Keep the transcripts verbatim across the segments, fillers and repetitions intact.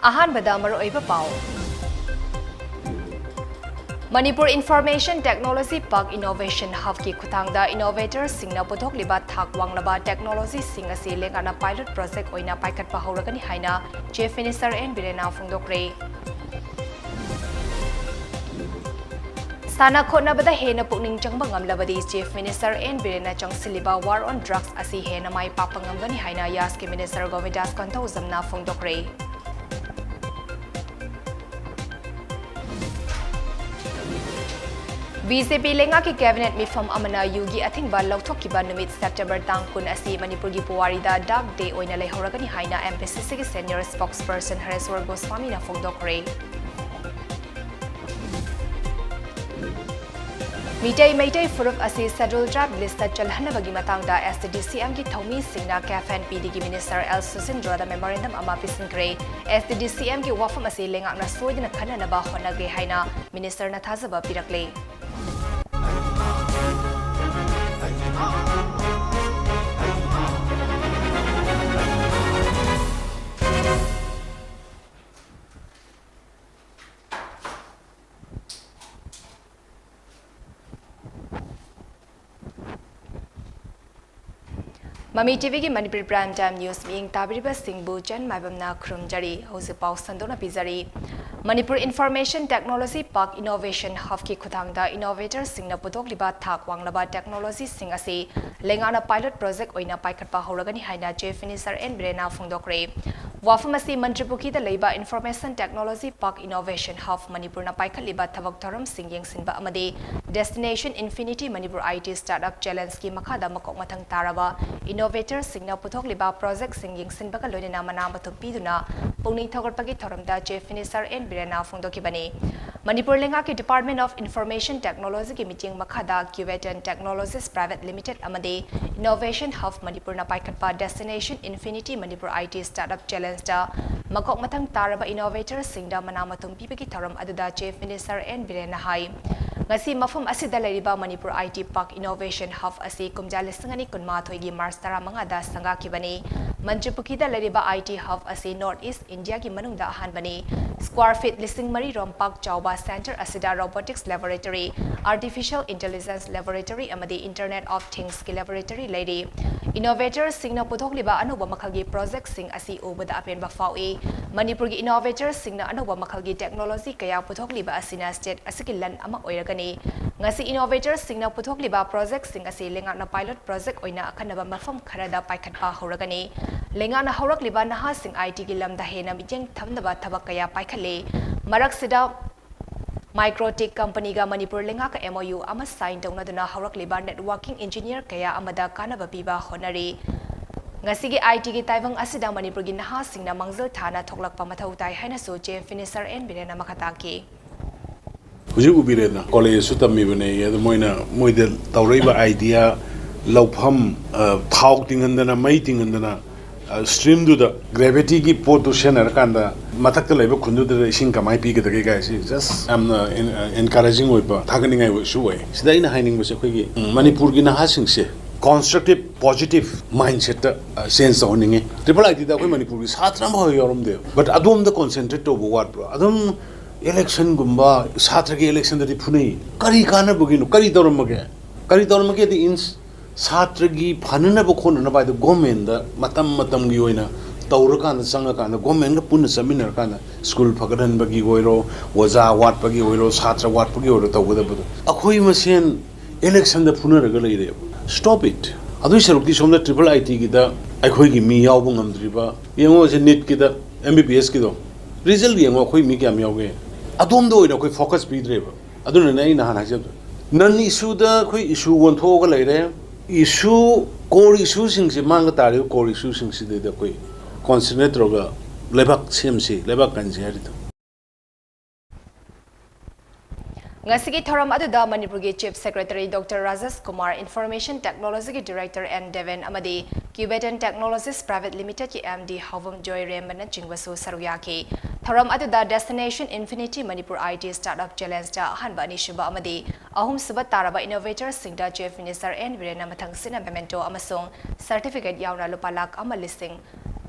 ꯑꯍꯥꯟꯕꯗ ꯃꯔꯨꯑꯣꯏꯕ ꯄꯥꯎ꯫ Manipur Information Technology Park Innovation Hubꯀꯤ ꯈꯨꯠꯊꯥꯡꯗ innovatorꯁꯤꯡꯅ ꯄꯨꯊꯣꯛꯂꯤꯕ ꯊꯥꯛ ꯋꯥꯡꯂꯕ technologyꯁꯤꯡ ꯑꯁꯤ ꯂꯩꯉꯥꯛꯅ pilot project ꯑꯣꯏꯅ ꯄꯥꯏꯈꯠꯄ ꯍꯧꯔꯒꯅꯤ ꯍꯥꯏꯅ Chief Minister ꯑꯦꯟ ꯕꯤꯔꯦꯟꯅ ꯐꯣꯡꯗꯣꯛꯈ꯭ꯔꯦ꯫ ꯁꯥꯟꯅ ꯈꯣꯠꯅꯕꯗ ꯍꯦꯟꯅ ꯄꯨꯛꯅꯤꯡ ꯆꯪꯕ ꯉꯝꯂꯕꯗꯤ Chief Minister ꯑꯦꯟ ꯕꯤꯔꯦꯟꯅ ꯆꯪꯁꯤꯜꯂꯤꯕ war on drugs ꯑꯁꯤ ꯍꯦꯟꯅ ꯃꯥꯏ ꯄꯥꯛꯄ ꯉꯝꯒꯅꯤ ꯍꯥꯏꯅ ꯌꯥꯁꯀꯤ Minister ꯒꯣꯕꯤꯟꯗꯥꯁ ꯀꯟꯊꯧꯖꯝꯅ ꯐꯣꯡꯗꯣꯛꯈ꯭ꯔꯦ꯫ ꯕꯤ ꯖꯦ ꯄꯤ ꯂꯩꯉꯥꯛꯀꯤ cabinet ꯃꯤꯐꯝ ꯑꯃꯅ ꯌꯨꯒꯤ ꯑꯊꯤꯡꯕ ꯂꯧꯊꯣꯛꯈꯤꯕ ꯅꯨꯃꯤꯠ September ꯇꯥꯡ ꯀꯨꯟ ꯑꯁꯤ ꯃꯅꯤꯄꯨꯔꯒꯤ ꯄꯨꯋꯥꯔꯤꯗ dark day ꯑꯣꯏꯅ ꯂꯩꯍꯧꯔꯒꯅꯤ ꯍꯥꯏꯅ M P C Cꯒꯤ senior spokesperson ꯍꯔꯦꯁ꯭ꯋꯔ ꯒꯣꯁ꯭ꯋꯥꯃꯤꯅ ꯐꯣꯡꯗꯣꯛꯈ꯭ꯔꯦ꯫ Meitei Meitei ꯐꯨꯔꯨꯞ ꯑꯁꯤ Scheduled Tribe listꯇ ꯆꯜꯍꯟꯅꯕꯒꯤ ꯃꯇꯥꯡꯗ S T D C Mꯒꯤ ꯊꯧꯃꯤꯁꯤꯡꯅ CAF and P Dꯒꯤ Minister L ꯁꯨꯁꯤꯟꯗ꯭ꯔꯣꯗ memorandum ꯑꯃ ꯄꯤꯁꯤꯟꯈ꯭ꯔꯦ꯫ S T D C Mꯒꯤ ꯋꯥꯐꯝ ꯑꯁꯤ ꯂꯩꯉꯥꯛꯅ ꯁꯣꯏꯗꯅ ꯈꯟꯅꯅꯕ ꯍꯣꯠꯅꯒꯦ ꯍꯥꯏꯅ Ministerꯅ ꯊꯥꯖꯕ ꯄꯤꯔꯛꯂꯦ꯫ ꯃꯃꯤ ꯇꯤꯚꯤꯒꯤ ꯃꯅꯤꯄꯨꯔꯤ Prime Time News ꯃꯤꯠꯌꯦꯡ ꯇꯥꯕꯤꯔꯤꯕꯁꯤꯡꯕꯨ ꯆꯟ ꯃꯥꯏꯕꯝꯅ ꯈꯨꯔꯨꯝꯖꯔꯤ꯫ ꯍꯧꯖꯤꯛ ꯄꯥꯎ ꯁꯟꯗꯣꯛꯅ ꯄꯤꯖꯔꯤ꯫ Manipur Information Technology Park Innovation Hubꯀꯤ ꯈꯨꯠꯊꯥꯡꯗ innovatorꯁꯤꯡꯅ ꯄꯨꯊꯣꯛꯂꯤꯕ ꯊꯥꯛ ꯋꯥꯡꯂꯕ technologyꯁꯤꯡ ꯑꯁꯤ ꯂꯩꯉꯥꯛꯅ pilot project ꯑꯣꯏꯅ ꯄꯥꯏꯈꯠꯄ ꯍꯧꯔꯒꯅꯤ ꯍꯥꯏꯅ Chief Minister ꯑꯦꯟ ꯕꯤꯔꯦꯟꯅ ꯐꯣꯡꯗꯣꯛꯈ꯭ꯔꯦ꯫ ꯋꯥꯐꯝ ꯑꯁꯤ ꯃꯟꯇ꯭ꯔꯤꯄꯨꯈ꯭ꯔꯤꯗ ꯂꯩꯕ Information Technology Park Innovation Hub ꯃꯅꯤꯄꯨꯔꯅ ꯄꯥꯏꯈꯠꯂꯤꯕ ꯊꯕꯛ ꯊꯧꯔꯝꯁꯤꯡ ꯌꯦꯡꯁꯤꯟꯕ ꯑꯃꯗꯤ Destination Infinity Manipur I T Startup Challengeꯀꯤ ꯃꯈꯥꯗ ꯃꯀꯣꯛ ꯃꯊꯪ ꯇꯥꯔꯕ innovatorꯁꯤꯡꯅ ꯄꯨꯊꯣꯛꯂꯤꯕ projectꯁꯤꯡ ꯌꯦꯡꯁꯤꯟꯕꯒ ꯂꯣꯏꯅꯅ ꯃꯅꯥ ꯃꯊꯨꯝ ꯄꯤꯗꯨꯅ ꯄꯨꯛꯅꯤꯡ ꯊꯧꯒꯠꯄꯒꯤ ꯊꯧꯔꯝꯗ Chief Minister ꯑꯦꯟ ꯕꯤꯔꯦꯟꯅ ꯐꯣꯡꯗꯣꯛꯈꯤꯕꯅꯤ꯫ ꯃꯅꯤꯄꯨꯔ ꯂꯩꯉꯥꯛꯀꯤ Department of Information Technologyꯒꯤ ꯃꯤꯠꯌꯦꯡ ꯃꯈꯥꯗ Cuatan Technologies Private Limited ꯑꯃꯗꯤ Innovation Hub ꯃꯅꯤꯄꯨꯔꯅ ꯄꯥꯏꯈꯠꯄ Destination Infinity Manipur I T Startup Challengeꯇ ꯃꯀꯣꯛ ꯃꯊꯪ ꯇꯥꯔꯕ innovatorꯁꯤꯡꯗ ꯃꯅꯥ ꯃꯊꯨꯝ ꯄꯤꯕꯒꯤ ꯊꯧꯔꯝ ꯑꯗꯨꯗ Chief Minister ꯑꯦꯟ ꯕꯤꯔꯦꯟꯅ ꯍꯥꯏ, ꯉꯁꯤ ꯃꯐꯝ ꯑꯁꯤꯗ ꯂꯩꯔꯤꯕ Manipur I T Park Innovation Hub ꯑꯁꯤ ꯀꯨꯝꯖꯥ ꯂꯤꯁꯤꯡ ꯑꯅꯤ ꯀꯨꯟꯃꯥꯊꯣꯏꯒꯤ ꯃꯥꯔꯆ ꯇꯔꯥꯃꯉꯥꯗ ꯁꯪꯒꯥꯈꯤꯕꯅꯤ꯫ ꯃꯟꯇ꯭ꯔꯤꯄꯨꯈ꯭ꯔꯤꯗ ꯂꯩꯔꯤꯕ I T Hub ꯑꯁꯤ North East India ꯒꯤ ꯃꯅꯨꯡꯗ ꯑꯍꯥꯟꯕꯅꯤ꯫ Square feet ꯂꯤꯁꯤꯡ ꯃꯔꯤ ꯔꯣꯝ ꯄꯥꯛ ꯆꯥꯎꯕ center ꯑꯁꯤꯗ Robotics Laboratory, Artificial Intelligence Laboratory ꯑꯃꯗꯤ Internet of Things ꯒꯤ laboratory ꯂꯩꯔꯤ꯫ Innovators ꯁꯤꯡꯅ ꯄꯨꯊꯣꯛꯂꯤꯕ ꯑꯅꯧꯕ ꯃꯈꯜꯒꯤ project ꯁꯤꯡ ꯑꯁꯤ ꯎꯕꯗ ꯑꯄꯦꯟꯕ ꯐꯥꯎꯏ꯫ ꯃꯅꯤꯄꯨꯔꯒꯤ innovators ꯁꯤꯡꯅ ꯑꯅꯧꯕ ꯃꯈꯜꯒꯤ technology ꯀꯌꯥ ꯄꯨꯊꯣꯛꯂꯤꯕ ꯑꯁꯤꯅ state ꯑꯁꯤꯒꯤ ꯂꯟ ꯑꯃ ꯑꯣꯏꯔꯒꯅꯤ꯫ ꯉꯁꯤ innovators ꯁꯤꯡꯅ ꯄꯨꯊꯣꯛꯂꯤꯕ project ꯁꯤꯡ ꯑꯁꯤ ꯂꯩꯉꯥꯛꯅ pilot project ꯑꯣꯏꯅ ꯑꯈꯟꯅꯕ ꯃꯐꯝ ꯈꯔꯗ ꯄꯥꯏꯈꯠꯄ ꯍꯧꯔꯒꯅꯤ꯫ ꯂꯩꯉꯥꯛꯅ ꯍꯧꯔꯛꯂꯤꯕ ꯅꯍꯥꯁꯤꯡ I T ꯒꯤ ꯂꯝꯗ ꯍꯦꯟꯅ ꯃꯤꯠꯌꯦꯡ ꯊꯝꯅꯕ ꯊꯕꯛ ꯀꯌꯥ ꯄꯥꯏꯈꯠꯂꯤ꯫ ꯃꯔꯛꯁꯤꯗ Microtech company ꯒ ꯃꯅꯤꯄꯨꯔ ꯂꯩꯉꯥꯛꯀ M O U ꯑꯃ sign ꯇꯧꯅꯗꯨꯅ ꯍꯧꯔꯛꯂꯤꯕ networking engineer ꯀꯌꯥ ꯑꯃꯗ ꯀꯥꯟꯅꯕ ꯄꯤꯕ ꯍꯣꯠꯅꯔꯤ꯫ ꯉꯁꯤꯒꯤ I T ꯒꯤ ꯇꯥꯏꯕꯪ ꯑꯁꯤꯗ ꯃꯅꯤꯄꯨꯔꯒꯤ ꯅꯍꯥꯁꯤꯡꯅ ꯃꯥꯡꯖꯤꯜ ꯊꯥꯅ ꯊꯣꯛꯂꯛꯄ ꯃꯊꯧ ꯇꯥꯏ ꯍꯥꯏꯅꯁꯨ Chief Minister N ꯕꯤꯔꯦꯟꯅ ꯃꯈꯥ ꯇꯥꯈꯤ꯫ ꯍꯧꯖꯤꯛ ꯎꯕꯤꯔꯦꯗꯅ, college ꯁꯨ ꯇꯝꯃꯤꯕꯅꯦ, ꯑꯗꯨ ꯃꯣꯏꯅ, ꯃꯣꯏꯗ ꯇꯧꯔꯛꯏꯕ idea, ꯂꯧꯐꯝ, ꯑ, ꯊꯥꯎ ꯇꯤꯡꯍꯟꯗꯅ, ꯃꯩ ꯇꯤꯡꯍꯟꯗꯅ, ꯑ, stream ꯗꯨꯗ gravity ꯒꯤ ꯄꯣꯠꯇꯨ ꯁꯤꯖꯤꯟꯅꯔꯀꯥꯟꯗ ꯃꯊꯛꯇ ꯂꯩꯕ ꯈꯨꯟꯗꯨꯗ ꯏꯁꯤꯡ ꯀꯃꯥꯏꯅ ꯄꯤꯒꯗꯒꯦ ꯀꯥꯏꯁꯤ just ꯌꯥꯝꯅ en-, encouraging ꯑꯣꯏꯕ, ꯊꯥꯒꯠꯅꯤꯡꯉꯥꯏ ꯑꯣꯏꯕ issue ꯑꯣꯏ꯫ ꯁꯤꯗ ꯑꯩꯅ ꯍꯥꯏꯅꯤꯡꯕꯁꯦ, ꯑꯩꯈꯣꯏꯒꯤ, ꯎꯝ, ꯃꯅꯤꯄꯨꯔꯒꯤ ꯅꯍꯥꯁꯤꯡꯁꯦ constructive, positive mindset ꯇ, ꯑ, change ꯇꯧꯍꯟꯅꯤꯡꯉꯤ꯫ Triple I T ꯗ ꯑꯩꯈꯣꯏ ꯃꯅꯤꯄꯨꯔꯒꯤ ꯁꯥꯇ꯭ꯔ ꯑꯃꯐꯥꯎ ꯌꯥꯎꯔꯝꯗꯦꯕ, but ꯑꯗꯣꯝꯗ concentrate ꯇꯧꯕ ꯋꯥꯠꯄ꯭ꯔꯣ? ꯑꯗꯨꯝ election ꯒꯨꯝꯕ, ꯁꯥꯇ꯭ꯔꯒꯤ election ꯗꯗꯤ ꯐꯨꯅꯩ꯫ ꯀꯔꯤ ꯀꯥꯟꯅꯕꯒꯤꯅꯣ? ꯀꯔꯤ ꯇꯧꯔꯝꯃꯒꯦ? ꯀꯔꯤ ꯇꯧꯔꯝꯃꯒꯦꯗꯤ ins-, ꯁꯥꯇ꯭ꯔꯒꯤ ꯐꯅꯅꯕ ꯈꯣꯠꯅꯅꯕ ꯍꯥꯏꯗꯣ government ꯗ ꯃꯇꯝ ꯃꯇꯝꯒꯤ ꯑꯣꯏꯅ ꯇꯧꯔꯀꯥꯟꯗ, ꯆꯪꯉꯀꯥꯟꯗ, government ꯒ ꯄꯨꯟꯅ ꯆꯠꯃꯤꯟꯅꯔꯀꯥꯟꯗ school ꯐꯒꯠꯍꯟꯕꯒꯤ ꯑꯣꯏꯔꯣ, ꯑꯣꯖꯥ ꯋꯥꯠꯄꯒꯤ ꯑꯣꯏꯔꯣ, ꯁꯥꯇ꯭ꯔ ꯋꯥꯠꯄꯒꯤ ꯑꯣꯏꯔꯣ, ꯇꯧꯒꯗꯕꯗꯣ ꯑꯩꯈꯣꯏ ꯃꯁꯦꯟ election ꯗ ꯐꯨꯅꯔꯒ ꯂꯩꯔꯦꯕ꯫ Stop it. ꯑꯗꯨꯏ ꯁꯔꯨꯛꯇꯤ ꯁꯣꯝꯗ Triple I T ꯒꯤꯗ ꯑꯩꯈꯣꯏꯒꯤ ꯃꯤ ꯌꯥꯎꯕ ꯉꯝꯗ꯭ꯔꯤꯕ, ꯌꯦꯡꯉꯣ, ꯁꯦ NEET ꯀꯤꯗ, M B B S ꯀꯤꯗꯣ result ꯌꯦꯡꯉꯣ, ꯑꯩꯈꯣꯏ ꯃꯤ ꯀꯌꯥꯝ ꯌꯥꯎꯒꯦ? ꯑꯗꯣꯝꯗ ꯑꯣꯏꯅ ꯑꯩꯈꯣꯏ focus ꯄꯤꯗ꯭ꯔꯦꯕ꯫ ꯑꯗꯨꯅꯅꯦ ꯑꯩ ꯅꯍꯥꯟ ꯍꯥꯏꯖꯕꯗꯣ, non issue ꯗ ꯑꯩꯈꯣꯏ issue ꯑꯣꯟꯊꯣꯛꯑꯒ ꯂꯩꯔꯦ꯫ Issue, core issue ꯁꯤꯡꯁꯦ, ꯃꯥꯡꯗ ꯇꯥꯔꯤꯕ core issue ꯁꯤꯡꯁꯤꯗꯩꯗ ꯑꯩꯈꯣꯏ concentrate ꯇꯧꯔꯒ ꯂꯩꯕꯥꯛ ꯁꯦꯝꯁꯤ, ꯂꯩꯕꯥꯛ ꯀꯟꯁꯤ ꯍꯥꯏꯔꯤꯗꯣ꯫ ꯉꯁꯤꯒꯤ ꯊꯧꯔꯝ ꯑꯗꯨꯗ ꯃꯅꯤꯄꯨꯔꯒꯤ Chief Secretary Doctor Rajesh Kumar, Information Technology ꯒꯤ Director N ꯗꯦꯕꯦꯟ ꯑꯃꯗꯤ Cubaton Technologies Private Limited ꯀꯤ M D ꯍꯥꯎꯕꯝ ꯖꯣꯏ ꯔꯦꯝꯕꯅꯆꯤꯡꯕꯁꯨ ꯁꯔꯨꯛ ꯌꯥꯈꯤ꯫ ꯊꯧꯔꯝ ꯑꯗꯨꯗ Destination Infinity Manipur I T Startup Challenge-ꯇ ꯑꯍꯥꯟꯕ, ꯑꯅꯤꯁꯨꯕ ꯑꯃꯗꯤ ꯑꯍꯨꯝꯁꯨꯕ ꯇꯥꯔꯕ innovator-ꯁꯤꯡꯗ Chief Minister N ꯕꯤꯔꯦꯟꯅ ꯃꯊꯪꯁꯤꯠꯅ memento ꯑꯃꯁꯨꯡ certificate ꯌꯥꯎꯅ ꯂꯨꯄꯥ ꯂꯥꯈ ꯑꯃ ꯂꯤꯁꯤꯡ,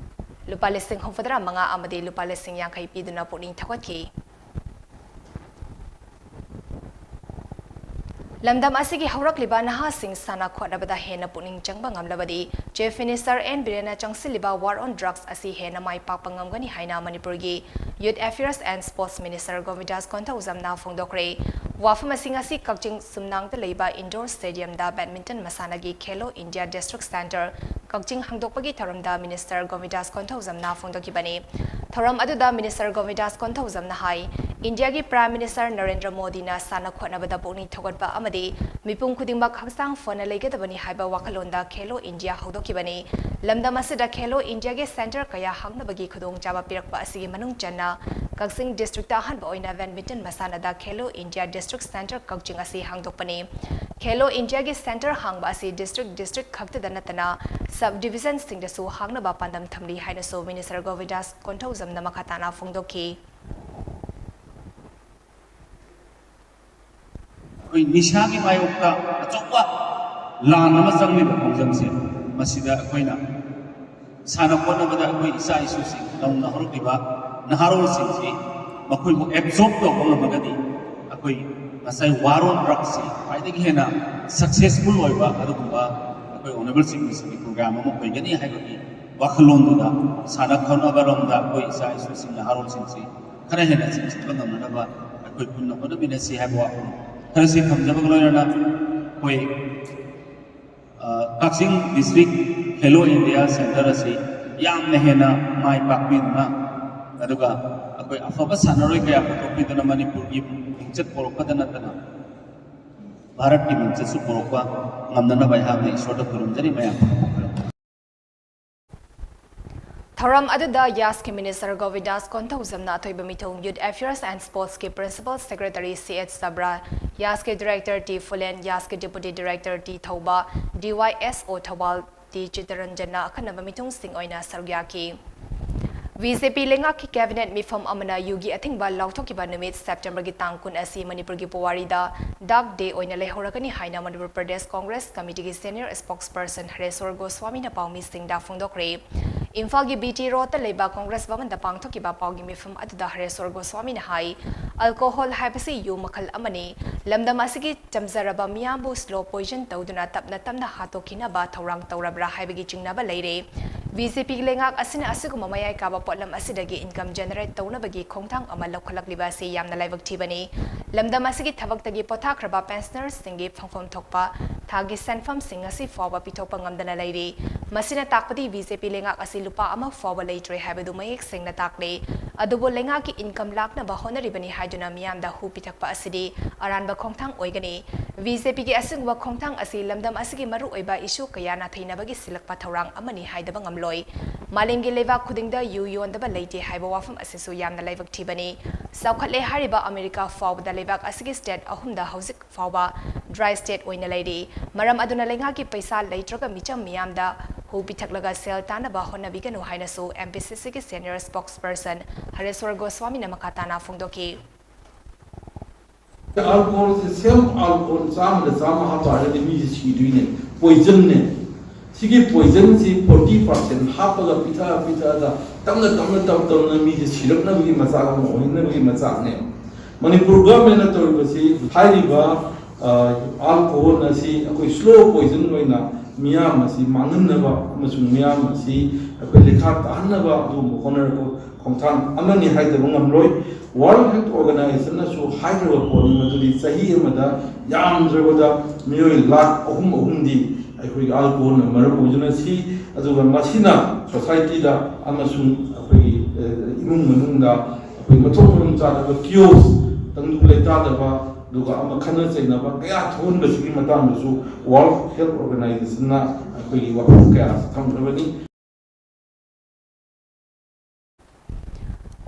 ꯂꯨꯄꯥ ꯂꯤꯁꯤꯡ ꯍꯨꯝꯐꯨꯇꯔꯥ ꯃꯉꯥ ꯑꯃꯗꯤ ꯂꯨꯄꯥ ꯂꯤꯁꯤꯡ ꯌꯥꯡꯈꯩ ꯄꯤꯗꯨꯅ ꯄꯨꯛꯅꯤꯡ ꯊꯧꯒꯠꯈꯤ꯫ ꯂꯝꯗꯝ ꯑꯁꯤꯒꯤ ꯍꯧꯔꯛꯂꯤꯕ ꯅꯍꯥꯁꯤꯡ ꯁꯥꯟꯅ ꯈꯣꯠꯅꯕꯗ ꯍꯦꯟꯅ ꯄꯨꯛꯅꯤꯡ ꯆꯪꯕ ꯉꯝꯂꯕꯗꯤ Chief Minister N ꯕꯤꯔꯦꯟꯅ ꯆꯪꯁꯤꯜꯂꯤꯕ war on drugs ꯑꯁꯤ ꯍꯦꯟꯅ ꯃꯥꯏ ꯄꯥꯛꯄ ꯉꯝꯒꯅꯤ ꯍꯥꯏꯅ ꯃꯅꯤꯄꯨꯔꯒꯤ Youth Affairs and Sports Minister Govindas ꯀꯣꯟꯊꯧꯖꯝꯅ ꯐꯣꯡꯗꯣꯛꯈ꯭ꯔꯦ꯫ ꯋꯥꯐꯝ ꯑꯁꯤ ꯉꯁꯤ ꯀꯛꯆꯤꯡ ꯁꯨꯝꯅꯥꯡꯗ ꯂꯩꯕ indoor stadium-ꯗ badminton ꯃꯁꯥꯟꯅꯒꯤ Khelo India District Centre ꯀꯛꯆꯤꯡ ꯍꯥꯡꯗꯣꯛꯄꯒꯤ ꯊꯧꯔꯝꯗ Minister ꯒꯣꯕꯤꯟꯗꯥꯁ ꯀꯣꯟꯊꯧꯖꯝꯅ ꯐꯣꯡꯗꯣꯛꯈꯤꯕꯅꯤ꯫ ꯊꯧꯔꯝ ꯑꯗꯨꯗ Minister ꯒꯣꯕꯤꯟꯗꯥꯁ ꯀꯣꯟꯊꯧꯖꯝꯅ ꯍꯥꯏ, ꯏꯟꯗꯤꯌꯥꯒꯤ Prime Minister ꯅꯔꯦꯟꯗ꯭ꯔ ꯃꯣꯗꯤꯅ ꯁꯥꯟꯅ ꯈꯣꯠꯅꯕꯗ ꯄꯨꯛꯅꯤꯡ ꯊꯧꯒꯠꯄ ꯑꯃꯗꯤ ꯃꯤꯄꯨꯝ ꯈꯨꯗꯤꯡꯃꯛ ꯍꯛꯆꯥꯡ ꯐꯅ ꯂꯩꯒꯗꯕꯅꯤ ꯍꯥꯏꯕ ꯋꯥꯈꯜꯂꯣꯟꯗ Khelo India ꯍꯧꯗꯣꯛꯈꯤꯕꯅꯤ꯫ ꯂꯝꯗꯝ ꯑꯁꯤꯗ Khelo India-ꯒꯤ centre ꯀꯌꯥ ꯍꯥꯡꯅꯕꯒꯤ ꯈꯨꯗꯣꯡꯆꯥꯕ ꯄꯤꯔꯛꯄ ꯑꯁꯤꯒꯤ ꯃꯅꯨꯡ ꯆꯟꯅ ꯀꯛꯆꯤꯡ district-ꯇ ꯑꯍꯥꯟꯕ ꯑꯣꯏꯅ badminton ꯃꯁꯥꯟꯅꯗ Khelo India District Centre ꯀꯛꯆꯤꯡ ꯑꯁꯤ ꯍꯥꯡꯗꯣꯛꯄꯅꯤ꯫ Khelo India-ꯒꯤ centre ꯍꯥꯡꯕ ꯑꯁꯤ district district ꯈꯛꯇꯗ ꯅꯠꯇꯅ sub division-ꯁꯤꯡꯗꯁꯨ ꯍꯥꯡꯅꯕ ꯄꯥꯟꯗꯝ ꯊꯝꯂꯤ ꯍꯥꯏꯅꯁꯨ Minister ꯒꯣꯕꯤꯟꯗꯥꯁ ꯀꯣꯟꯊꯧꯖꯝꯅ ꯃꯈꯥ ꯇꯥꯅ ꯐꯣꯡꯗꯣꯛꯈꯤ꯫ ꯑꯩꯈꯣꯏ ꯅꯤꯁꯥꯒꯤ ꯃꯥꯌꯣꯛꯇ ꯑꯆꯧꯕ ꯂꯥꯟ ꯑꯃ ꯆꯪꯂꯤꯕ ꯈꯣꯡꯖꯪꯁꯦ, ꯃꯁꯤꯗ ꯑꯩꯈꯣꯏꯅ ꯁꯥꯟꯅ ꯈꯣꯠꯅꯕꯗ ꯑꯩꯈꯣꯏ ꯏꯆꯥ ꯏꯁꯨꯁꯤꯡ, ꯅꯧꯅ ꯍꯧꯔꯛꯂꯤꯕ ꯅꯍꯥꯔꯣꯜꯁꯤꯡꯁꯤ ꯃꯈꯣꯏꯕꯨ absorb ꯇꯧꯕ ꯉꯝꯃꯒꯗꯤ, ꯑꯩꯈꯣꯏ ꯉꯁꯥꯏ war on drugs-ꯁꯤ ꯈ꯭ꯋꯥꯏꯗꯒꯤ ꯍꯦꯟꯅ successful ꯑꯣꯏꯕ ꯑꯗꯨꯒꯨꯝꯕ ꯑꯩꯈꯣꯏ honourable Chief Minister-ꯒꯤ program ꯑꯃ ꯑꯣꯏꯒꯅꯤ ꯍꯥꯏꯕꯒꯤ ꯋꯥꯈꯜꯂꯣꯟꯗꯨꯗ ꯁꯥꯟꯅ ꯈꯣꯠꯅꯕꯔꯣꯝꯗ ꯑꯩꯈꯣꯏ ꯏꯆꯥ ꯏꯁꯨꯁꯤꯡ, ꯅꯍꯥꯔꯣꯜꯁꯤꯡꯁꯤ ꯈꯔ ꯍꯦꯟꯅ ꯆꯤꯡꯁꯤꯟꯕ ꯉꯝꯅꯅꯕ ꯑꯩꯈꯣꯏ ꯄꯨꯟꯅ ꯍꯣꯠꯅꯃꯤꯟꯅꯁꯤ ꯍꯥꯏꯕ ꯋꯥꯐꯝ ꯈꯔꯁꯤ ꯊꯝꯖꯕꯒ ꯂꯣꯏꯅꯅ, ꯑꯩꯈꯣꯏ, ꯑ, ꯀꯛꯆꯤꯡ district Khelo India Centre ꯑꯁꯤ ꯌꯥꯝꯅ ꯍꯦꯟꯅ ꯃꯥꯏ ꯄꯥꯛꯄꯤꯗꯨꯅ, ꯑꯗꯨꯒ ꯑꯩꯈꯣꯏ ꯑꯐꯕ ꯁꯥꯟꯅꯔꯣꯏ ꯀꯌꯥ ꯄꯨꯊꯣꯛꯄꯤꯗꯨꯅ ꯃꯅꯤꯄꯨꯔꯒꯤ ꯃꯤꯡꯆꯠ ꯄꯨꯔꯛꯄꯗ ꯅꯠꯇꯅ ꯚꯥꯔꯠꯀꯤ ꯃꯤꯡꯆꯠꯁꯨ ꯄꯨꯔꯛꯄ ꯉꯝꯅꯅꯕ ꯑꯩꯍꯥꯛꯅ ꯏꯁꯣꯔꯗ ꯈꯨꯔꯨꯝꯖꯔꯤ꯫ ꯃꯌꯥꯝ ꯊꯧꯔꯝ ꯑꯗꯨꯗ ꯌꯥꯁꯀꯤ Minister ꯒꯣꯕꯤꯟꯗꯥꯁ ꯀꯣꯟꯊꯧꯖꯝꯅ ꯑꯊꯣꯏꯕ ꯃꯤꯊꯨꯡ Youth Affairs and Sports-ꯀꯤ Principal Secretary C H Sabra, ꯌꯥꯁꯀꯤ Director ꯇꯤ ꯐꯨꯂꯦꯟ, ꯌꯥꯁꯀꯤ Deputy Director T Thouba, D Y S O ꯊꯧꯕꯥꯜ ꯇꯤ ꯆꯤꯠꯇꯔꯟꯖꯟꯅ ꯑꯈꯟꯅꯕ ꯃꯤꯊꯨꯡꯁꯤꯡ ꯑꯣꯏꯅ ꯁꯔꯨꯛ ꯌꯥꯈꯤ꯫ ꯕꯤ ꯖꯦ ꯄꯤ ꯂꯩꯉꯥꯛꯀꯤ ꯀꯦꯕꯤꯅꯦꯠ ꯃꯤꯐꯝ ꯑꯃꯅ ꯌꯨꯒꯤ ꯑꯊꯤꯡꯕ ꯂꯥꯎꯊꯣꯛꯈꯤꯕ ꯅꯨꯃꯤꯠ ꯁꯦꯞꯇꯦꯝꯕꯔꯒꯤ ꯇꯥꯡ ꯀꯨꯟ ꯑꯁꯤ ꯃꯅꯤꯄꯨꯔꯒꯤ ꯄꯨꯋꯥꯔꯤꯗ ꯗꯥꯔꯛ ꯗꯦ ꯑꯣꯏꯅ ꯂꯩꯍꯧꯔꯒꯅꯤ ꯍꯥꯏꯅ ꯃꯅꯤꯄꯨꯔ ꯄ꯭ꯔꯗꯦꯁ ꯀꯣꯡꯒ꯭ꯔꯦꯁ ꯀꯃꯤꯇꯤꯒꯤ ꯁꯦꯅꯤꯌꯔ ꯁ꯭ꯄꯣꯛꯁ ꯄꯔꯁꯟ ꯍꯔꯦꯁ꯭ꯋꯔ ꯒꯣꯁ꯭ꯋꯥꯃꯤꯅ ꯄꯥꯎꯃꯤꯁꯤꯡꯗ ꯐꯣꯡꯗꯣꯛꯈ꯭ꯔꯦ꯫ ꯏꯝꯐꯥꯜꯒꯤ ꯕꯤ ꯇꯤ ꯔꯣꯗꯇ ꯂꯩꯕ ꯀꯣꯡꯒ꯭ꯔꯦꯁ ꯚꯕꯟꯗ ꯄꯥꯡꯊꯣꯛꯈꯤꯕ ꯄꯥꯎꯒꯤ ꯃꯤꯐꯝ ꯑꯗꯨꯗ ꯍꯔꯦꯁ꯭ꯋꯔ ꯒꯣꯁ꯭ꯋꯥꯃꯤꯅ ꯍꯥꯏ, ꯑꯜꯀꯣꯍꯣꯜ ꯍꯥꯏꯕꯁꯤ ꯌꯨ ꯃꯈꯜ ꯑꯃꯅꯤ꯫ ꯂꯝꯗꯝ ꯑꯁꯤꯒꯤ ꯆꯝꯖꯔꯕ ꯃꯤꯌꯥꯝꯕꯨ ꯁ꯭ꯂꯣ ꯄꯣꯏꯖꯟ ꯇꯧꯗꯨꯅ ꯇꯞꯅ ꯇꯞꯅ ꯍꯥꯠꯇꯣꯛꯈꯤꯅꯕ ꯊꯧꯔꯥꯡ ꯇꯧꯔꯕ꯭ꯔꯥ ꯍꯥꯏꯕꯒꯤ ꯆꯤꯡꯅꯕ ꯂꯩꯔꯦ꯫ ꯕꯤ ꯖꯦ ꯄꯤꯒꯤ ꯂꯩꯉꯥꯛ ꯑꯁꯤꯅ ꯑꯁꯤꯒꯨꯝꯕ ꯃꯌꯥꯏ ꯀꯥꯕ ꯄꯣꯠꯂꯝ ꯑꯁꯤꯗꯒꯤ ꯏꯟꯀꯝ ꯖꯦꯅꯦꯔꯦꯠ ꯇꯧꯅꯕꯒꯤ ꯈꯣꯡꯊꯥꯡ ꯑꯃ ꯂꯧꯈꯠꯂꯛꯂꯤꯕ ꯑꯁꯤ ꯌꯥꯝꯅ ꯂꯥꯏꯕꯛ ꯊꯤꯕꯅꯤ꯫ ꯂꯝꯗꯝ ꯑꯁꯤꯒꯤ ꯊꯕꯛꯇꯒꯤ ꯄꯣꯊꯥꯈ꯭ꯔꯕ ꯄꯦꯟꯁꯅꯔꯁꯤꯡꯒꯤ ꯐꯪꯐꯝ ꯊꯣꯛꯄ ꯊꯥꯒꯤ ꯁꯦꯟꯐꯝꯁꯤꯡ ꯉꯁꯤ ꯐꯥꯎꯕ ꯄꯤꯊꯣꯛꯄ ꯉꯝꯗꯅ ꯂꯩꯔꯤ꯫ ꯃꯁꯤꯅ ꯇꯥꯛꯄꯗꯤ ꯕꯤ ꯖꯦ ꯄꯤ ꯂꯩꯉꯥꯛ ꯑꯁꯤ ꯂꯨꯄꯥ ꯑꯃ ꯐꯥꯎꯕ ꯂꯩꯇ꯭ꯔꯦ ꯍꯥꯏꯕꯗꯨ ꯃꯌꯦꯛ ꯁꯦꯡꯅ ꯇꯥꯛꯂꯤ꯫ ꯑꯗꯨꯕꯨ ꯂꯩꯉꯥꯛꯀꯤ ꯏꯟꯀꯝ ꯂꯥꯛꯅꯕ ꯍꯣꯠꯅꯔꯤꯕꯅꯤ ꯍꯥꯏꯗꯨꯅ ꯃꯤꯌꯥꯝꯗ ꯍꯨ ꯄꯤꯊꯛꯄ ꯑꯁꯤꯗꯤ ꯑꯔꯥꯟꯕ ꯈꯣꯡꯊꯥꯡ ꯑꯣꯏꯒꯅꯤ꯫ ꯕꯤ ꯖꯦ ꯄꯤꯒꯤ ꯑꯁꯤꯒꯨꯝꯕ ꯈꯣꯡꯊꯥꯡ ꯑꯁꯤ ꯂꯝꯗꯝ ꯑꯁꯤꯒꯤ ꯃꯔꯨꯑꯣꯏꯕ ꯏꯁꯨ ꯀꯌꯥ ꯅꯥꯊꯩꯅꯕꯒꯤ ꯁꯤꯜꯂꯛꯄ ꯊꯧꯔꯥꯡ ꯑꯃꯅꯤ ꯍꯥꯏꯗꯕ ꯉꯝꯂꯣꯏ꯫ ꯃꯥꯂꯦꯝꯒꯤ ꯂꯩꯕꯥꯛ ꯈꯨꯗꯤꯡꯗ ꯌꯨ ꯌꯣꯟꯗꯕ ꯂꯩꯇꯦ ꯍꯥꯏꯕ ꯋꯥꯐꯝ ꯑꯁꯤꯁꯨ ꯌꯥꯝꯅ ꯂꯥꯏꯕꯛ ꯊꯤꯕꯅꯤ꯫ ꯆꯥꯎꯈꯠꯂꯦ ꯍꯥꯏꯔꯤꯕ ꯑꯃꯦꯔꯤꯀꯥ ꯐꯥꯎꯕꯗ ꯂꯩꯕꯥꯛ ꯑꯁꯤꯒꯤ ꯁ꯭ꯇꯦꯠ ꯑꯍꯨꯝꯗ ꯍꯧꯖꯤꯛ ꯐꯥꯎꯕ ꯗ꯭ꯔꯥꯏ ꯁ꯭ꯇꯦꯠ ꯑꯣꯏꯅ ꯂꯩꯔꯤ꯫ ꯃꯔꯝ ꯑꯗꯨꯅ ꯂꯩꯉꯥꯛꯀꯤ ꯄꯩꯁꯥ ꯂꯩꯇ꯭ꯔꯒ ꯃꯤꯆꯝ ꯃꯤꯌꯥꯝꯗ ꯍꯨ ꯄꯤꯊꯛꯂꯒ ꯁꯦꯜ ꯇꯥꯟꯅꯕ ꯍꯣꯠꯅꯕꯤꯒꯅꯨ ꯍꯥꯏꯅꯁꯨ ꯑꯦꯝ ꯄꯤ ꯁꯤ ꯁꯤꯒꯤ ꯁꯦꯅꯤꯌꯔ ꯁ꯭ꯄꯣꯛꯁ ꯄꯔꯁꯟ ꯍꯔꯦꯁ꯭ꯋꯔ ꯒꯣꯁ꯭ꯋꯥꯃꯤꯅ ꯃꯈꯥ ꯇꯥꯅ ꯐꯣꯡꯗꯣꯛꯈꯤ꯫ ꯑꯜꯀꯣꯍꯣꯜꯁꯦ ꯁꯦꯝ ꯑꯜꯀꯣꯍꯣꯜ ꯆꯥꯝꯃꯗ ꯆꯥꯝꯃ ꯍꯥꯞꯄ ꯍꯥꯏꯔꯒꯗꯤ ꯃꯤꯁꯦ ꯁꯤꯗꯣꯏꯅꯦ꯫ ꯄꯣꯏꯖꯟꯅꯦ꯫ ꯁꯤꯒꯤ ꯄꯣꯏꯖꯟꯁꯤ ꯐꯣꯔꯇꯤ ꯄꯥꯔꯁꯦꯟ ꯍꯥꯞꯄꯒ ꯄꯤꯊꯛꯑ ꯄꯤꯊꯛꯑꯒ ꯇꯞꯅ ꯇꯞꯅ ꯇꯞ ꯇꯞꯅ ꯃꯤꯁꯦ ꯁꯤꯔꯛꯅꯕꯒꯤ ꯃꯆꯥꯛ ꯑꯃ ꯑꯣꯏꯍꯟꯅꯕꯒꯤ ꯃꯆꯥꯛꯅꯦ꯫ ꯃꯅꯤꯄꯨꯔ ꯒꯚꯔꯟꯃꯦꯟꯅ ꯇꯧꯔꯤꯕꯁꯤ ꯍꯥꯏꯔꯤꯕ ꯑꯜꯀꯣꯍꯣꯜ ꯑꯁꯤ ꯑꯩꯈꯣꯏ ꯁ꯭ꯂꯣ ꯄꯣꯏꯖꯟ ꯑꯣꯏꯅ ꯃꯤꯌꯥꯝ ꯑꯁꯤ ꯃꯥꯡꯍꯟꯅꯕ ꯑꯃꯁꯨꯡ ꯃꯤꯌꯥꯝ ꯑꯁꯤ ꯑꯩꯈꯣꯏ ꯂꯩꯈꯥ ꯇꯥꯍꯟꯅꯕ ꯑꯗꯨꯒꯨꯝꯕ ꯍꯣꯠꯅꯔꯛꯄ ꯈꯣꯡꯊꯥꯡ ꯑꯃꯅꯤ ꯍꯥꯏꯗꯕ ꯉꯝꯂꯣꯏ꯫ ꯋꯥꯔꯜ ꯍꯦꯜꯊ ꯑꯣꯔꯒꯅꯥꯏꯖꯦꯁꯟꯅꯁꯨ ꯍꯥꯏꯈ꯭ꯔꯕ ꯄꯣꯠꯅꯤ ꯃꯗꯨꯗꯤ ꯆꯍꯤ ꯑꯃꯗ ꯌꯥꯝꯗ꯭ꯔꯕꯗ ꯃꯤꯑꯣꯏ ꯂꯥꯈ ꯑꯍꯨꯝ ꯑꯍꯨꯝꯗꯤ ꯑꯩꯈꯣꯏꯒꯤ ꯑꯜꯀꯣꯍꯣꯜꯅ ꯃꯔꯝ ꯑꯣꯏꯗꯨꯅ ꯁꯤ꯫ ꯑꯗꯨꯒ ꯃꯁꯤꯅ ꯁꯣꯁꯥꯏꯇꯤꯗ ꯑꯃꯁꯨꯡ ꯑꯩꯈꯣꯏꯒꯤ ꯏꯃꯨꯡ ꯃꯅꯨꯡꯗ ꯑꯩꯈꯣꯏ ꯃꯊꯣꯡ ꯃꯔꯝ ꯆꯥꯗꯕ ꯀꯤꯌꯣꯁ, ꯇꯪꯗꯨ ꯂꯩꯇꯥꯗꯕ, ꯑꯗꯨꯒ ꯑꯃ ꯈꯠꯅ ꯆꯩꯅꯕ ꯀꯌꯥ ꯊꯣꯛꯍꯟꯕꯁꯤꯒꯤ ꯃꯇꯥꯡꯗꯁꯨ ꯋꯥꯔꯜ ꯍꯦꯜꯊ ꯑꯣꯔꯒꯅꯥꯏꯖꯦꯁꯟꯅ ꯑꯩꯈꯣꯏꯒꯤ ꯋꯥꯐꯝ ꯀꯌꯥ ꯊꯝꯈ꯭ꯔꯕꯅꯤ꯫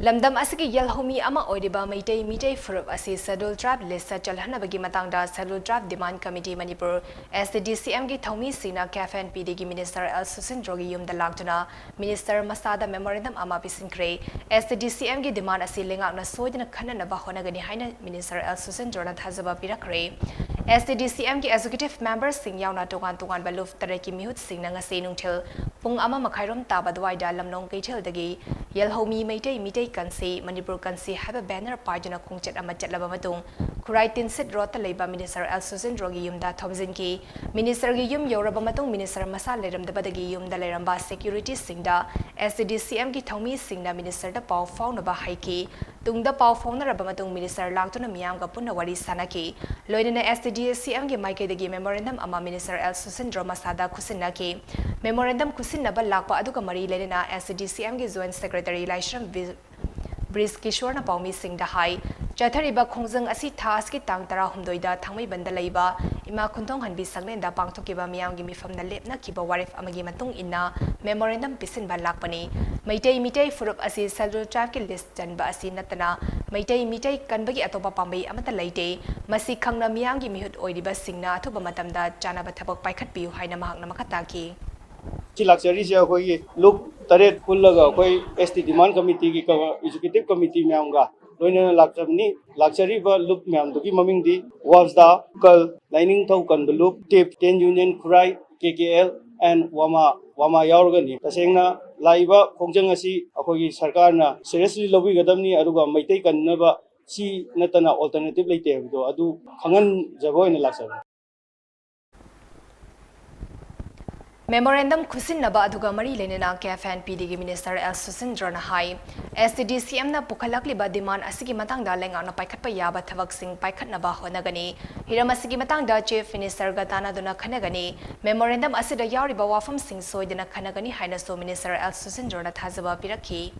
ꯂꯝꯗꯝ ꯑꯁꯤꯒꯤ ꯌꯦꯜꯍꯧꯃꯤ ꯑꯃ ꯑꯣꯏꯔꯤꯕ ꯃꯩꯇꯩ ꯃꯤꯇꯩ ꯐꯨꯔꯨꯞ ꯑꯁꯤ Scheduled Tribe list ꯆꯜꯍꯟꯅꯕꯒꯤ ꯃꯇꯥꯡꯗ Scheduled Tribe Demand Committee Manipur, S T D C M ꯒꯤ ꯊꯧꯃꯤꯁꯤꯡꯅ K F N P D ꯒꯤ Minister L ꯁꯨꯁꯤꯟꯗ꯭ꯔꯣꯒꯤ ꯌꯨꯝꯗ ꯂꯥꯛꯇꯨꯅ Minister ꯃꯁꯥꯗ memorandum ꯑꯃ ꯄꯤꯁꯤꯟꯈ꯭ꯔꯦ꯫ S T D C M ꯒꯤ demand ꯑꯁꯤ ꯂꯩꯉꯥꯛꯅ ꯁꯣꯏꯗꯅ ꯈꯟꯅꯅꯕ ꯍꯣꯠꯅꯒꯅꯤ ꯍꯥꯏꯅ Minister L ꯁꯨꯁꯤꯟꯗ꯭ꯔꯣꯅ ꯊꯥꯖꯕ ꯄꯤꯔꯛꯈ꯭ꯔꯦ꯫ S T D C M ꯒꯤ executive memberꯁꯤꯡ ꯌꯥꯎꯅ ꯇꯣꯉꯥꯟ ꯇꯣꯉꯥꯟꯕ ꯂꯨꯞ ꯇꯔꯦꯠꯀꯤ ꯃꯤꯍꯨꯠꯁꯤꯡꯅ ꯉꯁꯤ ꯅꯨꯡꯊꯤꯜ ꯄꯨꯡ ꯑꯃ ꯃꯈꯥꯏꯔꯣꯝ ꯇꯥꯕ ꯑꯗꯨꯋꯥꯏꯗ ꯂꯝꯂꯣꯡ ꯀꯩꯊꯦꯜꯗꯒꯤ ꯌꯦꯜꯍꯧꯃꯤ ꯃꯩꯇꯩ ꯃꯤꯇꯩ ꯀꯟꯁꯤ, ꯃꯅꯤꯄꯨꯔ ꯀꯟꯁꯤ ꯍꯥꯏꯕ banner ꯄꯥꯏꯗꯨꯅ ꯈꯣꯡꯆꯠ ꯑꯃ ꯆꯠꯂꯕ ꯃꯇꯨꯡ, ꯈꯨꯔꯥꯏ ꯇꯤꯟꯁꯤꯠ ꯔꯣꯗꯇ ꯂꯩꯕ Minister L ꯁꯨꯁꯤꯟꯗ꯭ꯔꯣꯒꯤ ꯌꯨꯝꯗ ꯊꯧꯖꯤꯟꯈꯤ꯫ Ministerꯒꯤ ꯌꯨꯝ ꯌꯧꯔꯕ ꯃꯇꯨꯡ, Minister ꯃꯁꯥ ꯂꯩꯔꯝꯗꯕꯗꯒꯤ ꯌꯨꯝꯗ ꯂꯩꯔꯝꯕ securityꯁꯤꯡꯗ S T D C M ꯒꯤ ꯊꯧꯃꯤꯁꯤꯡꯅ Ministerꯗ ꯄꯥꯎ ꯐꯥꯎꯅꯕ ꯍꯥꯏꯈꯤ꯫ ꯇꯨꯡꯗ ꯄꯥꯎ ꯐꯥꯎꯅꯔꯕ ꯃꯇꯨꯡ, Minister ꯂꯥꯛꯇꯨꯅ ꯃꯤꯌꯥꯝꯒ ꯄꯨꯟꯅ ꯋꯥꯔꯤ ꯁꯥꯅꯈꯤ꯫ ꯂꯣꯏꯅꯅ S T D C M ꯒꯤ ꯃꯥꯏꯀꯩꯗꯒꯤ memorandum ꯑꯃ Minister L ꯁꯨꯁꯤꯟꯗ꯭ꯔꯣ ꯃꯁꯥꯗ ꯈꯨꯠꯁꯤꯟꯅꯈꯤ꯫ Memorandum ꯈꯨꯠꯁꯤꯟꯅꯕ ꯂꯥꯛꯄ ꯑꯗꯨꯒ ꯃꯔꯤ ꯂꯩꯅꯅ S T D C M ꯒꯤ Joint Secretary ꯂꯥꯏꯁ꯭ꯔꯝ ꯕꯤ-, ꯕ꯭ꯔꯤꯖ ꯀꯤꯁꯣꯔꯅ ꯄꯥꯎꯃꯤꯁꯤꯡꯗ ꯍꯥꯏ, ꯆꯠꯊꯔꯤꯕ ꯈꯣꯡꯖꯪ ꯑꯁꯤ ꯊꯥ ꯑꯁꯤꯒꯤ ꯇꯥꯡ ꯇꯔꯥꯍꯨꯝꯗꯣꯏꯗ ꯊꯥꯡꯃꯩꯕꯟꯗ ꯂꯩꯕ ꯏꯃꯥ ꯈꯨꯟꯗꯣꯡꯍꯟꯕꯤ ꯁꯪꯂꯦꯟꯗ ꯄꯥꯡꯊꯣꯛꯈꯤꯕ ꯃꯤꯌꯥꯝꯒꯤ ꯃꯤꯐꯝꯅ ꯂꯦꯞꯅꯈꯤꯕ ꯋꯥꯔꯦꯞ ꯑꯃꯒꯤ ꯃꯇꯨꯡ ꯏꯟꯅ memorandum ꯄꯤꯁꯤꯟꯕ ꯂꯥꯛꯄꯅꯤ꯫ ꯃꯩꯇꯩ ꯃꯤꯇꯩ ꯐꯨꯔꯨꯞ ꯑꯁꯤ Scheduled Tribeꯀꯤ list ꯆꯟꯕ ꯑꯁꯤ ꯅꯠꯇꯅ ꯃꯩꯇꯩ ꯃꯤꯇꯩ ꯀꯟꯕꯒꯤ ꯑꯇꯣꯞꯄ ꯄꯥꯝꯕꯩ ꯑꯃꯠꯇ ꯂꯩꯇꯦ꯫ ꯃꯁꯤ ꯈꯪꯅ ꯃꯤꯌꯥꯝꯒꯤ ꯃꯤꯍꯨꯠ ꯑꯣꯏꯔꯤꯕꯁꯤꯡꯅ ꯑꯊꯨꯕ ꯃꯇꯝꯗ ꯆꯥꯅꯕ ꯊꯕꯛ ꯄꯥꯏꯈꯠꯄꯤꯌꯨ ꯍꯥꯏꯅ ꯃꯍꯥꯛꯅ ꯃꯈꯥ ꯇꯥꯈꯤ꯫ ꯁꯤ ꯂꯥꯛꯆꯔꯤꯁꯦ ꯑꯩꯈꯣꯏꯒꯤ ꯂꯨꯞ ꯇꯔꯦꯠ ꯄꯨꯜꯂꯒ ꯑꯩꯈꯣꯏ S T Demand Committeeꯒꯤ ꯀ-, Executive Committee ꯃꯌꯥꯝꯒ ꯂꯣꯏꯅꯅ ꯂꯥꯛꯆꯕꯅꯤ꯫ ꯂꯥꯛꯆꯔꯤꯕ ꯂꯨꯞ ꯃꯌꯥꯝꯗꯨꯒꯤ ꯃꯃꯤꯡꯗꯤ ꯋꯥꯁꯗꯥ, ꯀꯜ, ꯂꯥꯏꯅꯤꯡꯊꯧ ꯀꯟꯕ ꯂꯨꯞ, ꯇꯤꯞ, Ten Union, Khurai, K K L and ꯋꯥꯃꯥ, ꯋꯥꯃꯥ ꯌꯥꯎꯔꯒꯅꯤ꯫ ꯇꯁꯦꯡꯅ ꯂꯥꯛꯏꯕ ꯈꯣꯡꯖꯪ ꯑꯁꯤ ꯑꯩꯈꯣꯏꯒꯤ ꯁꯔꯀꯥꯔꯅ seriously ꯂꯧꯕꯤꯒꯗꯕꯅꯤ, ꯑꯗꯨꯒ ꯃꯩꯇꯩ ꯀꯟꯅꯕ ꯁꯤ ꯅꯠꯇꯅ alternative ꯂꯩꯇꯦ ꯍꯥꯏꯕꯗꯣ ꯑꯗꯨ ꯈꯪꯍꯟꯖꯕ ꯑꯣꯏꯅ ꯂꯥꯛꯆꯕꯅꯤ꯫ Memorandum ꯈꯨꯠꯁꯤꯟꯅꯕ ꯑꯗꯨꯒ ꯃꯔꯤ ꯂꯩꯅꯅ K F N P Dꯒꯤ Minister L ꯁꯨꯁꯤꯟꯗ꯭ꯔꯣꯅ ꯍꯥꯏ, S T D C Mꯅ ꯄꯨꯈꯠꯂꯛꯂꯤꯕ demand ꯑꯁꯤꯒꯤ ꯃꯇꯥꯡꯗ ꯂꯩꯉꯥꯛꯅ ꯄꯥꯏꯈꯠꯄ ꯌꯥꯕ ꯊꯕꯛꯁꯤꯡ ꯄꯥꯏꯈꯠꯅꯕ ꯍꯣꯠꯅꯒꯅꯤ꯫ ꯍꯤꯔꯝ ꯑꯁꯤꯒꯤ ꯃꯇꯥꯡꯗ Chief Ministerꯒ ꯇꯥꯟꯅꯗꯨꯅ ꯈꯟꯅꯒꯅꯤ꯫ Memorandum ꯑꯁꯤꯗ ꯌꯥꯎꯔꯤꯕ ꯋꯥꯐꯝꯁꯤꯡ ꯁꯣꯏꯗꯅ ꯈꯟꯅꯒꯅꯤ ꯍꯥꯏꯅꯁꯨ Minister L ꯁꯨꯁꯤꯟꯗ꯭ꯔꯣꯅ ꯊꯥꯖꯕ ꯄꯤꯔꯛꯈꯤ꯫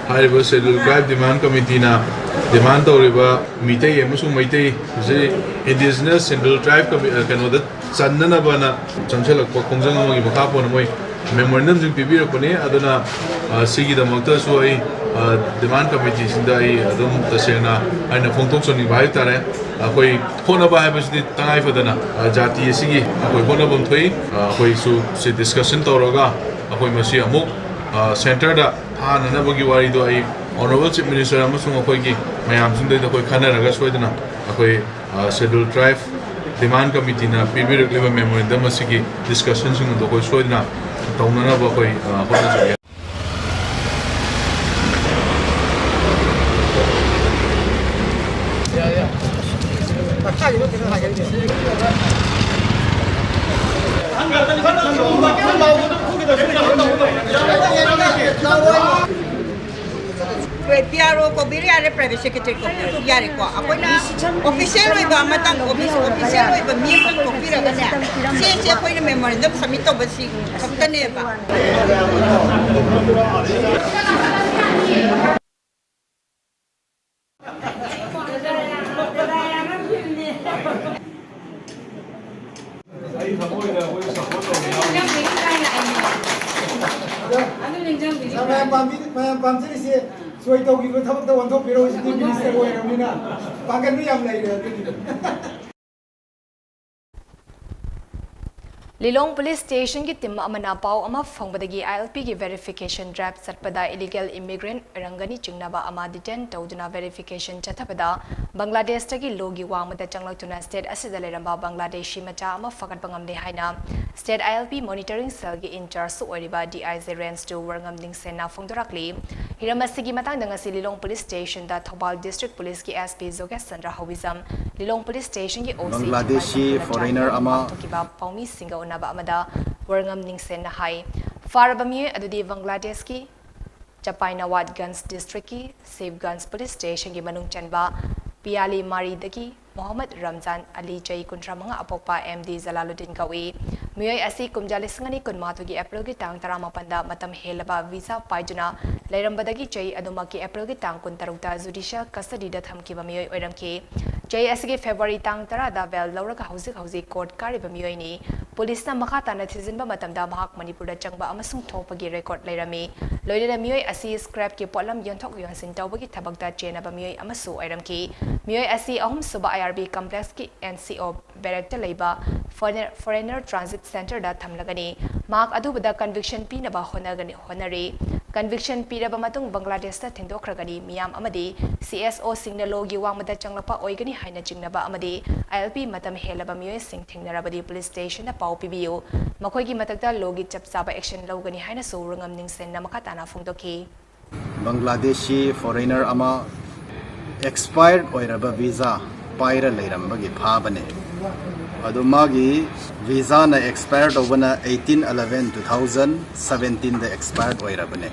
ꯍꯥꯏꯔꯤꯕ Scheduled Tribe Demand Committeeꯅ demand ꯇꯧꯔꯤꯕ ꯃꯤꯇꯩ ꯑꯃꯁꯨꯡ ꯃꯩꯇꯩ ꯑꯁꯤ indigenous Scheduled Tribe commi-, ꯑ, ꯀꯩꯅꯣꯗ ꯆꯟꯅꯅꯕꯅ ꯆꯪꯁꯤꯜꯂꯛꯄ ꯈꯣꯡꯖꯪ ꯑꯃꯒꯤ ꯃꯈꯥ ꯄꯣꯟꯅ ꯃꯣꯏ memorandumꯁꯤꯡ ꯄꯤꯕꯤꯔꯛꯄꯅꯤ꯫ ꯑꯗꯨꯅ, ꯑ, ꯁꯤꯒꯤꯗꯃꯛꯇꯁꯨ ꯑꯩ ꯗꯤꯃꯥꯟ ꯀꯃꯤꯇꯤꯁꯤꯡꯗ ꯑꯩ ꯑꯗꯨꯝ ꯇꯁꯦꯡꯅ ꯑꯩꯅ ꯐꯣꯡꯗꯣꯛꯆꯅꯤꯡꯕ ꯍꯥꯏꯕ ꯇꯥꯔꯦ꯫ ꯑꯩꯈꯣꯏ ꯍꯣꯠꯅꯕ ꯍꯥꯏꯕꯁꯤꯗꯤ ꯇꯉꯥꯏ ꯐꯗꯅ, ꯑ, ꯖꯥꯇꯤ ꯑꯁꯤꯒꯤ ꯑꯩꯈꯣꯏ ꯍꯣꯠꯅꯐꯝ ꯊꯣꯛꯏ꯫ ꯑ, ꯑꯩꯈꯣꯏꯁꯨ ꯁꯤ ꯗꯤꯁꯀꯁꯟ ꯇꯧꯔꯒ ꯑꯩꯈꯣꯏ ꯃꯁꯤ ꯑꯃꯨꯛ, ꯑ, ꯁꯦꯟꯇꯔꯗ ꯊꯥꯅꯅꯕꯒꯤ ꯋꯥꯔꯤꯗꯣ ꯑꯩ ꯑꯣꯅꯔꯦꯕꯜ ꯆꯤꯐ ꯃꯤꯅꯤꯁꯇꯔ ꯑꯃꯁꯨꯡ ꯑꯩꯈꯣꯏꯒꯤ ꯃꯌꯥꯝꯁꯤꯡꯗꯩꯗ ꯑꯩꯈꯣꯏ ꯈꯟꯅꯔꯒ ꯁꯣꯏꯗꯅ ꯑꯩꯈꯣꯏ, ꯑ, ꯁꯦꯗꯨꯜ ꯇ꯭ꯔꯥꯏꯕ ꯗꯤꯃꯥꯟ ꯀꯃꯤꯇꯤꯅ ꯄꯤꯕꯤꯔꯛꯂꯤꯕ ꯃꯦꯃꯣꯔꯦꯟꯗꯝ ꯑꯁꯤꯒꯤ ꯗꯤꯁꯀꯁꯟꯁꯤꯡ ꯑꯗꯨ ꯑꯩꯈꯣꯏ ꯁꯣꯏꯗꯅ ꯇꯧꯅꯅꯕ ꯑꯩꯈꯣꯏ, ꯑ, ꯍꯣꯠꯅꯖꯒꯦ꯫ ꯄꯤ ꯑꯥꯔ ꯑꯣ ꯀꯧꯕꯤꯔ ꯌꯥꯔꯦ, ꯄ꯭ꯔꯥꯏꯚꯦꯠ ꯁꯦꯀ꯭ꯔꯦꯇꯔꯤ ꯀꯧꯕꯤꯔꯁꯨ ꯌꯥꯔꯦꯀꯣ꯫ ꯑꯩꯈꯣꯏꯅ ꯑꯣꯐꯤꯁꯤꯌꯦꯜ ꯑꯣꯏꯕ ꯑꯃꯇꯪ, ꯑꯣꯐꯤꯁ, ꯑꯣꯐꯤꯁꯤꯌꯦꯜ ꯑꯣꯏꯕ ꯃꯤ ꯑꯃꯇꯪ ꯊꯣꯛꯄꯤꯔꯒꯅꯦ, ꯆꯦꯁꯦ ꯑꯩꯈꯣꯏꯅ ꯃꯦꯃꯣꯔꯦꯟꯗꯝ ꯁꯕꯃꯤꯠ ꯇꯧꯕꯁꯤ ꯈꯛꯇꯅꯦꯕ꯫ ꯃꯌꯥꯝ ꯄꯥꯝꯕꯤ-, ꯃꯌꯥꯝ ꯄꯥꯝꯖꯔꯤꯁꯦ ꯁꯣꯏ ꯇꯧꯈꯤꯕ ꯊꯕꯛꯇ ꯑꯣꯟꯊꯣꯛꯄꯤꯔꯣ꯫ ꯍꯧꯖꯤꯛꯇꯤ ꯃꯤꯅꯤꯁꯇꯔ ꯑꯣꯏꯔꯕꯅꯤꯅ ꯄꯥꯡꯒꯜꯗꯨ ꯌꯥꯝ ꯂꯩꯔꯦ ꯑꯗꯨꯒꯤꯗꯤ꯫ ꯂꯤꯂꯣꯡ ꯄꯨꯂꯤꯁ ꯁ꯭ꯇꯦꯁꯟꯒꯤ ꯇꯤꯝ ꯑꯃꯅ ꯄꯥꯎ ꯑꯃ ꯐꯪꯕꯗꯒꯤ ꯑꯥꯏ ꯑꯦꯜ ꯄꯤꯒꯤ ꯚꯦꯔꯤꯐꯤꯀꯦꯁꯟ ꯗ꯭ꯔꯥꯏꯚ ꯆꯠꯄꯗ ꯏꯂꯤꯒꯦꯜ ꯏꯃꯤꯒ꯭ꯔꯦꯟꯠ ꯑꯣꯏꯔꯝꯒꯅꯤ ꯆꯤꯡꯅꯕ ꯑꯃ ꯗꯤꯇꯦꯟ ꯇꯧꯗꯨꯅ ꯚꯦꯔꯤꯐꯤꯀꯦꯁꯟ ꯆꯠꯊꯕꯗ ꯕꯪꯒ꯭ꯂꯥꯗꯦꯁꯇꯒꯤ ꯂꯣꯒꯤ ꯋꯥꯡꯃꯗ ꯆꯪꯂꯛꯇꯨꯅ ꯁ꯭ꯇꯦꯠ ꯑꯁꯤꯗ ꯂꯩꯔꯝꯕ ꯕꯪꯒ꯭ꯂꯥꯗꯦꯁꯤ ꯃꯆꯥ ꯑꯃ ꯐꯒꯠꯄ ꯉꯝꯂꯦ ꯍꯥꯏꯅ state I L P monitoring ꯁꯦꯜꯒꯤ ꯏꯟꯆꯥꯔꯖꯁꯨ ꯑꯣꯏꯔꯤꯕ D I G range two Warangam ꯅꯤꯡꯁꯦꯟꯅ ꯐꯣꯡꯗꯣꯔꯛꯂꯤ꯫ ꯍꯤꯔꯝ ꯑꯁꯤꯒꯤ ꯃꯇꯥꯡꯗ ꯉꯁꯤ ꯂꯤꯂꯣꯡ ꯄꯨꯂꯤꯁ ꯁ꯭ꯇꯦꯁꯟꯗ ꯊꯧꯕꯥꯜ ꯗꯤꯁꯇ꯭ꯔꯤꯛ ꯄꯨꯂꯤꯁꯀꯤ ꯑꯦꯁ ꯄꯤ ꯖꯣꯒꯦꯁ ꯆꯟꯗ꯭ꯔ ꯍꯧꯕꯤꯖꯝ, ꯂꯤꯂꯣꯡ ꯄꯨꯂꯤꯁ ꯁ꯭ꯇꯦꯁꯟꯒꯤ ꯑꯣ ꯁꯤ ꯕꯪꯒ꯭ꯂꯥꯗꯦꯁꯤ ꯆꯤꯡꯕꯥꯏ ꯐꯣꯔꯦꯅꯔ ꯑꯃ ꯄꯥꯡꯊꯣꯛꯈꯤꯕ ꯄꯥꯎꯃꯤꯁꯤꯡꯒ ꯎꯅꯕ ꯑꯃꯗ ꯋꯔꯉꯝ ꯅꯤꯡꯁꯦꯟꯅ ꯍꯥꯏ, ꯐꯥꯔꯕ ꯃꯤꯑꯣꯏ ꯑꯗꯨꯗꯤ ꯕꯪꯒ꯭ꯂꯥꯗꯦꯁꯀꯤ ꯆꯄꯥꯏꯅꯋꯥꯠꯒꯟꯖ ꯗꯤꯁꯇ꯭ꯔꯤꯛꯀꯤ ꯁꯤꯕꯒꯟꯖ ꯄꯨꯂꯤꯁ ꯁ꯭ꯇꯦꯁꯟꯒꯤ ꯃꯅꯨꯡ ꯆꯟꯕ ꯄꯤꯌꯥꯂꯤꯃꯥꯔꯤꯗꯒꯤ ꯃꯣꯍꯝꯃꯗ ꯔꯝꯖꯥꯟ ꯑꯂꯤ, ꯆꯍꯤ ꯀꯨꯟꯊ꯭ꯔꯥ ꯃꯉꯥ, ꯑꯄꯣꯛꯄ ꯑꯦꯝ ꯗꯤ ꯖꯂꯥꯂꯨꯗꯤꯟ ꯀꯧꯏ꯫ ꯃꯤꯑꯣꯏ ꯑꯁꯤ ꯀꯨꯝꯖꯥ ꯂꯤꯁꯤꯡ ꯑꯅꯤ ꯀꯨꯟꯃꯥꯊꯣꯏꯒꯤ ꯑꯦꯄ꯭ꯔꯤꯜꯒꯤ ꯇꯥꯡ ꯇꯔꯥꯃꯥꯄꯟꯗ ꯃꯇꯝ ꯍꯦꯜꯂꯕ ꯚꯤꯁꯥ ꯄꯥꯏꯗꯨꯅ ꯂꯩꯔꯝꯕꯗꯒꯤ ꯆꯍꯤ ꯑꯗꯨꯃꯛꯀꯤ ꯑꯦꯄ꯭ꯔꯤꯜꯒꯤ ꯇꯥꯡ ꯀꯨꯟꯇꯔꯨꯛꯇ ꯖꯨꯗꯤꯁꯤꯌꯦꯜ ꯀꯁꯇꯗꯤꯗ ꯊꯝꯈꯤꯕ ꯃꯤꯑꯣꯏ ꯑꯣꯏꯔꯝꯈꯤ꯫ ꯆꯍꯤ ꯑꯁꯤꯒꯤ ꯐꯦꯕ꯭ꯔꯨꯋꯥꯔꯤ ꯇꯥꯡ ꯇꯔꯥꯗ ꯕꯦꯜ ꯂꯧꯔꯒ ꯍꯧꯖꯤꯛ ꯍꯧꯖꯤꯛ ꯀꯣꯔꯠ ꯀꯥꯔꯤꯕ ꯃꯤꯑꯣꯏꯅꯤ꯫ ꯄꯨꯂꯤꯁꯅ ꯃꯈꯥ ꯇꯥꯅ ꯊꯤꯖꯤꯟꯕ ꯃꯇꯝꯗ ꯃꯍꯥꯛ ꯃꯅꯤꯄꯨꯔꯗ ꯆꯪꯕ ꯑꯃꯁꯨꯡ ꯊꯣꯛꯄꯒꯤ ꯔꯦꯀꯣꯔꯗ ꯂꯩꯔꯝꯃꯤ꯫ ꯂꯣꯏꯅꯅ ꯃꯤꯑꯣꯏ ꯑꯁꯤ ꯁ꯭ꯀ꯭ꯔꯦꯞꯀꯤ ꯄꯣꯠꯂꯝ ꯌꯣꯟꯊꯣꯛ ꯌꯣꯟꯁꯤꯟ ꯇꯧꯕꯒꯤ ꯊꯕꯛꯇ ꯆꯦꯟꯅꯕ ꯃꯤꯑꯣꯏ ꯑꯃꯁꯨ ꯑꯣꯏꯔꯝꯈꯤ꯫ ꯃꯤꯑꯣꯏ ꯑꯁꯤ ꯑꯍꯨꯝꯁꯨꯕ ꯑꯥꯏ ꯑꯥꯔ ꯕꯤ ꯀꯝꯄ꯭ꯂꯦꯛꯁꯀꯤ ꯑꯦꯟ ꯁꯤ ꯑꯣ ꯕꯦꯔꯦꯛꯇ ꯂꯩꯕ ꯐꯣꯔꯦꯅꯔ ꯇ꯭ꯔꯥꯟꯖꯤꯠ ꯁꯦꯟꯇꯔꯗ ꯊꯝꯂꯒꯅꯤ꯫ ꯃꯍꯥꯛ ꯑꯗꯨꯕꯨꯗ ꯀꯟꯚꯤꯛꯁꯟ ꯄꯤꯅꯕ ꯍꯣꯠꯅꯒꯅꯤ ꯍꯣꯠꯅꯔꯤ꯫ ꯀꯟꯚꯤꯛꯁꯟ ꯄꯤꯔꯕ ꯃꯇꯨꯡ ꯕꯪꯒ꯭ꯂꯥꯗꯦꯁꯇ ꯊꯤꯟꯗꯣꯛꯈ꯭ꯔꯒꯅꯤ꯫ ꯃꯤꯌꯥꯝ ꯑꯃꯗꯤ ꯁꯤ ꯑꯦꯁ ꯑꯣꯁꯤꯡꯅ ꯂꯣꯒꯤ ꯋꯥꯡꯃꯗ ꯆꯪꯂꯛꯄ ꯑꯣꯏꯒꯅꯤ ꯍꯥꯏꯅ ꯆꯤꯡꯅꯕ ꯑꯃꯗꯤ ꯑꯥꯏ ꯑꯦꯜ ꯄꯤ ꯃꯇꯝ ꯍꯦꯜꯂꯕ ꯃꯤꯑꯣꯏꯁꯤꯡ ꯊꯦꯡꯅꯔꯕꯗꯤ ꯄꯨꯂꯤꯁ ꯁ꯭ꯇꯦꯁꯟꯗ ꯄꯥꯎ ꯄꯤꯕꯤꯌꯨ꯫ ꯃꯈꯣꯏꯒꯤ ꯃꯊꯛꯇ ꯂꯣꯒꯤ ꯆꯞ ꯆꯥꯕ ꯑꯦꯛꯁꯟ ꯂꯧꯒꯅꯤ ꯍꯥꯏꯅꯁꯨ ꯔꯨꯉꯝ ꯅꯤꯡꯁꯦꯟꯅ ꯃꯈꯥ ꯇꯥꯅ ꯐꯣꯡꯗꯣꯛꯈꯤ꯫ ꯕꯪꯒ꯭ꯂꯥꯗꯦꯁꯤ ꯐꯣꯔꯦꯅꯔ ꯑꯃ ꯑꯦꯛꯁꯄꯥꯌꯔ ꯑꯣꯏꯔꯕ ꯚꯤꯖꯥ ꯄꯥꯏꯔ ꯂꯩꯔꯝꯕꯒꯤ ꯐꯥꯕꯅꯦ꯫ ꯑꯗꯨ ꯃꯥꯒꯤ ꯚꯤꯖꯥꯅ ꯑꯦꯛꯁꯄꯥꯌꯔ ꯇꯧꯕꯅ eighteen eleven two thousand seventeenꯗ ꯑꯦꯛꯁꯄꯥꯌꯔ ꯑꯣꯏꯔꯕꯅꯦ꯫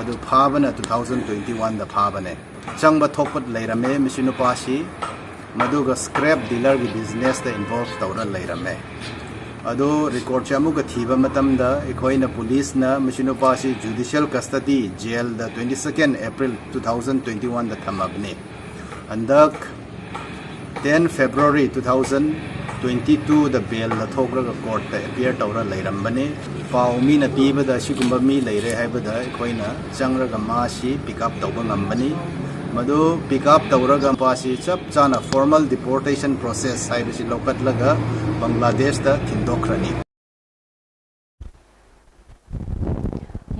ꯑꯗꯨ ꯐꯥꯕꯅ two thousand twenty oneꯗ ꯐꯥꯕꯅꯦ꯫ ꯆꯪꯕ ꯊꯣꯛꯄ ꯂꯩꯔꯝꯃꯦ ꯃꯁꯤ ꯅꯨꯄꯥꯁꯤ꯫ ꯃꯗꯨꯒ ꯁ꯭ꯀ꯭ꯔꯦꯞ ꯗꯤꯂꯔꯒꯤ ꯕꯤꯖꯤꯅꯦꯁꯇ ꯏꯟꯚꯣꯜꯚ ꯇꯧꯔ ꯂꯩꯔꯝꯃꯦ꯫ ꯑꯗꯣ ꯔꯦꯀꯣꯔꯠꯁꯦ ꯑꯃꯨꯛꯀ ꯊꯤꯕ ꯃꯇꯝꯗ ꯑꯩꯈꯣꯏꯅ ꯄꯨꯂꯤꯁꯅ ꯃꯁꯤ ꯅꯨꯄꯥꯁꯤ ꯖꯨꯗꯤꯁꯤꯌꯦꯜ ꯀꯁꯇꯗꯤ ꯖꯦꯜꯗ twenty second April two thousand twenty oneꯗ ꯊꯝꯃꯕꯅꯤ꯫ ꯍꯟꯗꯛ ten February two thousand twenty twoꯗ ꯕꯦꯜ ꯂꯧꯊꯣꯛꯂꯒ ꯀꯣꯔꯠꯇ ꯑꯦꯄꯤꯌꯔ ꯇꯧꯔ ꯂꯩꯔꯝꯕꯅꯤ꯫ ꯄꯥꯎ ꯃꯤꯅ ꯄꯤꯕꯗ ꯑꯁꯤꯒꯨꯝꯕ ꯃꯤ ꯂꯩꯔꯦ ꯍꯥꯏꯕꯗ ꯑꯩꯈꯣꯏꯅ ꯆꯪꯔꯒ ꯃꯥꯁꯤ ꯄꯤꯛ ꯑꯞ ꯇꯧꯕ ꯉꯝꯕꯅꯤ꯫ ꯃꯗꯨ ꯄꯤꯛ ꯑꯞ ꯇꯧꯔꯒ ꯃꯥꯁꯤ ꯆꯞ ꯆꯥꯅ ꯐꯣꯔꯃꯦꯜ ꯗꯤꯄꯣꯔꯇꯦꯁꯟ ꯄ꯭ꯔꯣꯁꯦꯁ ꯍꯥꯏꯕꯁꯤ ꯂꯧꯈꯠꯂꯒ ꯕꯪꯒ꯭ꯂꯥꯗꯦꯁꯇ ꯊꯤꯟꯗꯣꯛꯈ꯭ꯔꯅꯤ꯫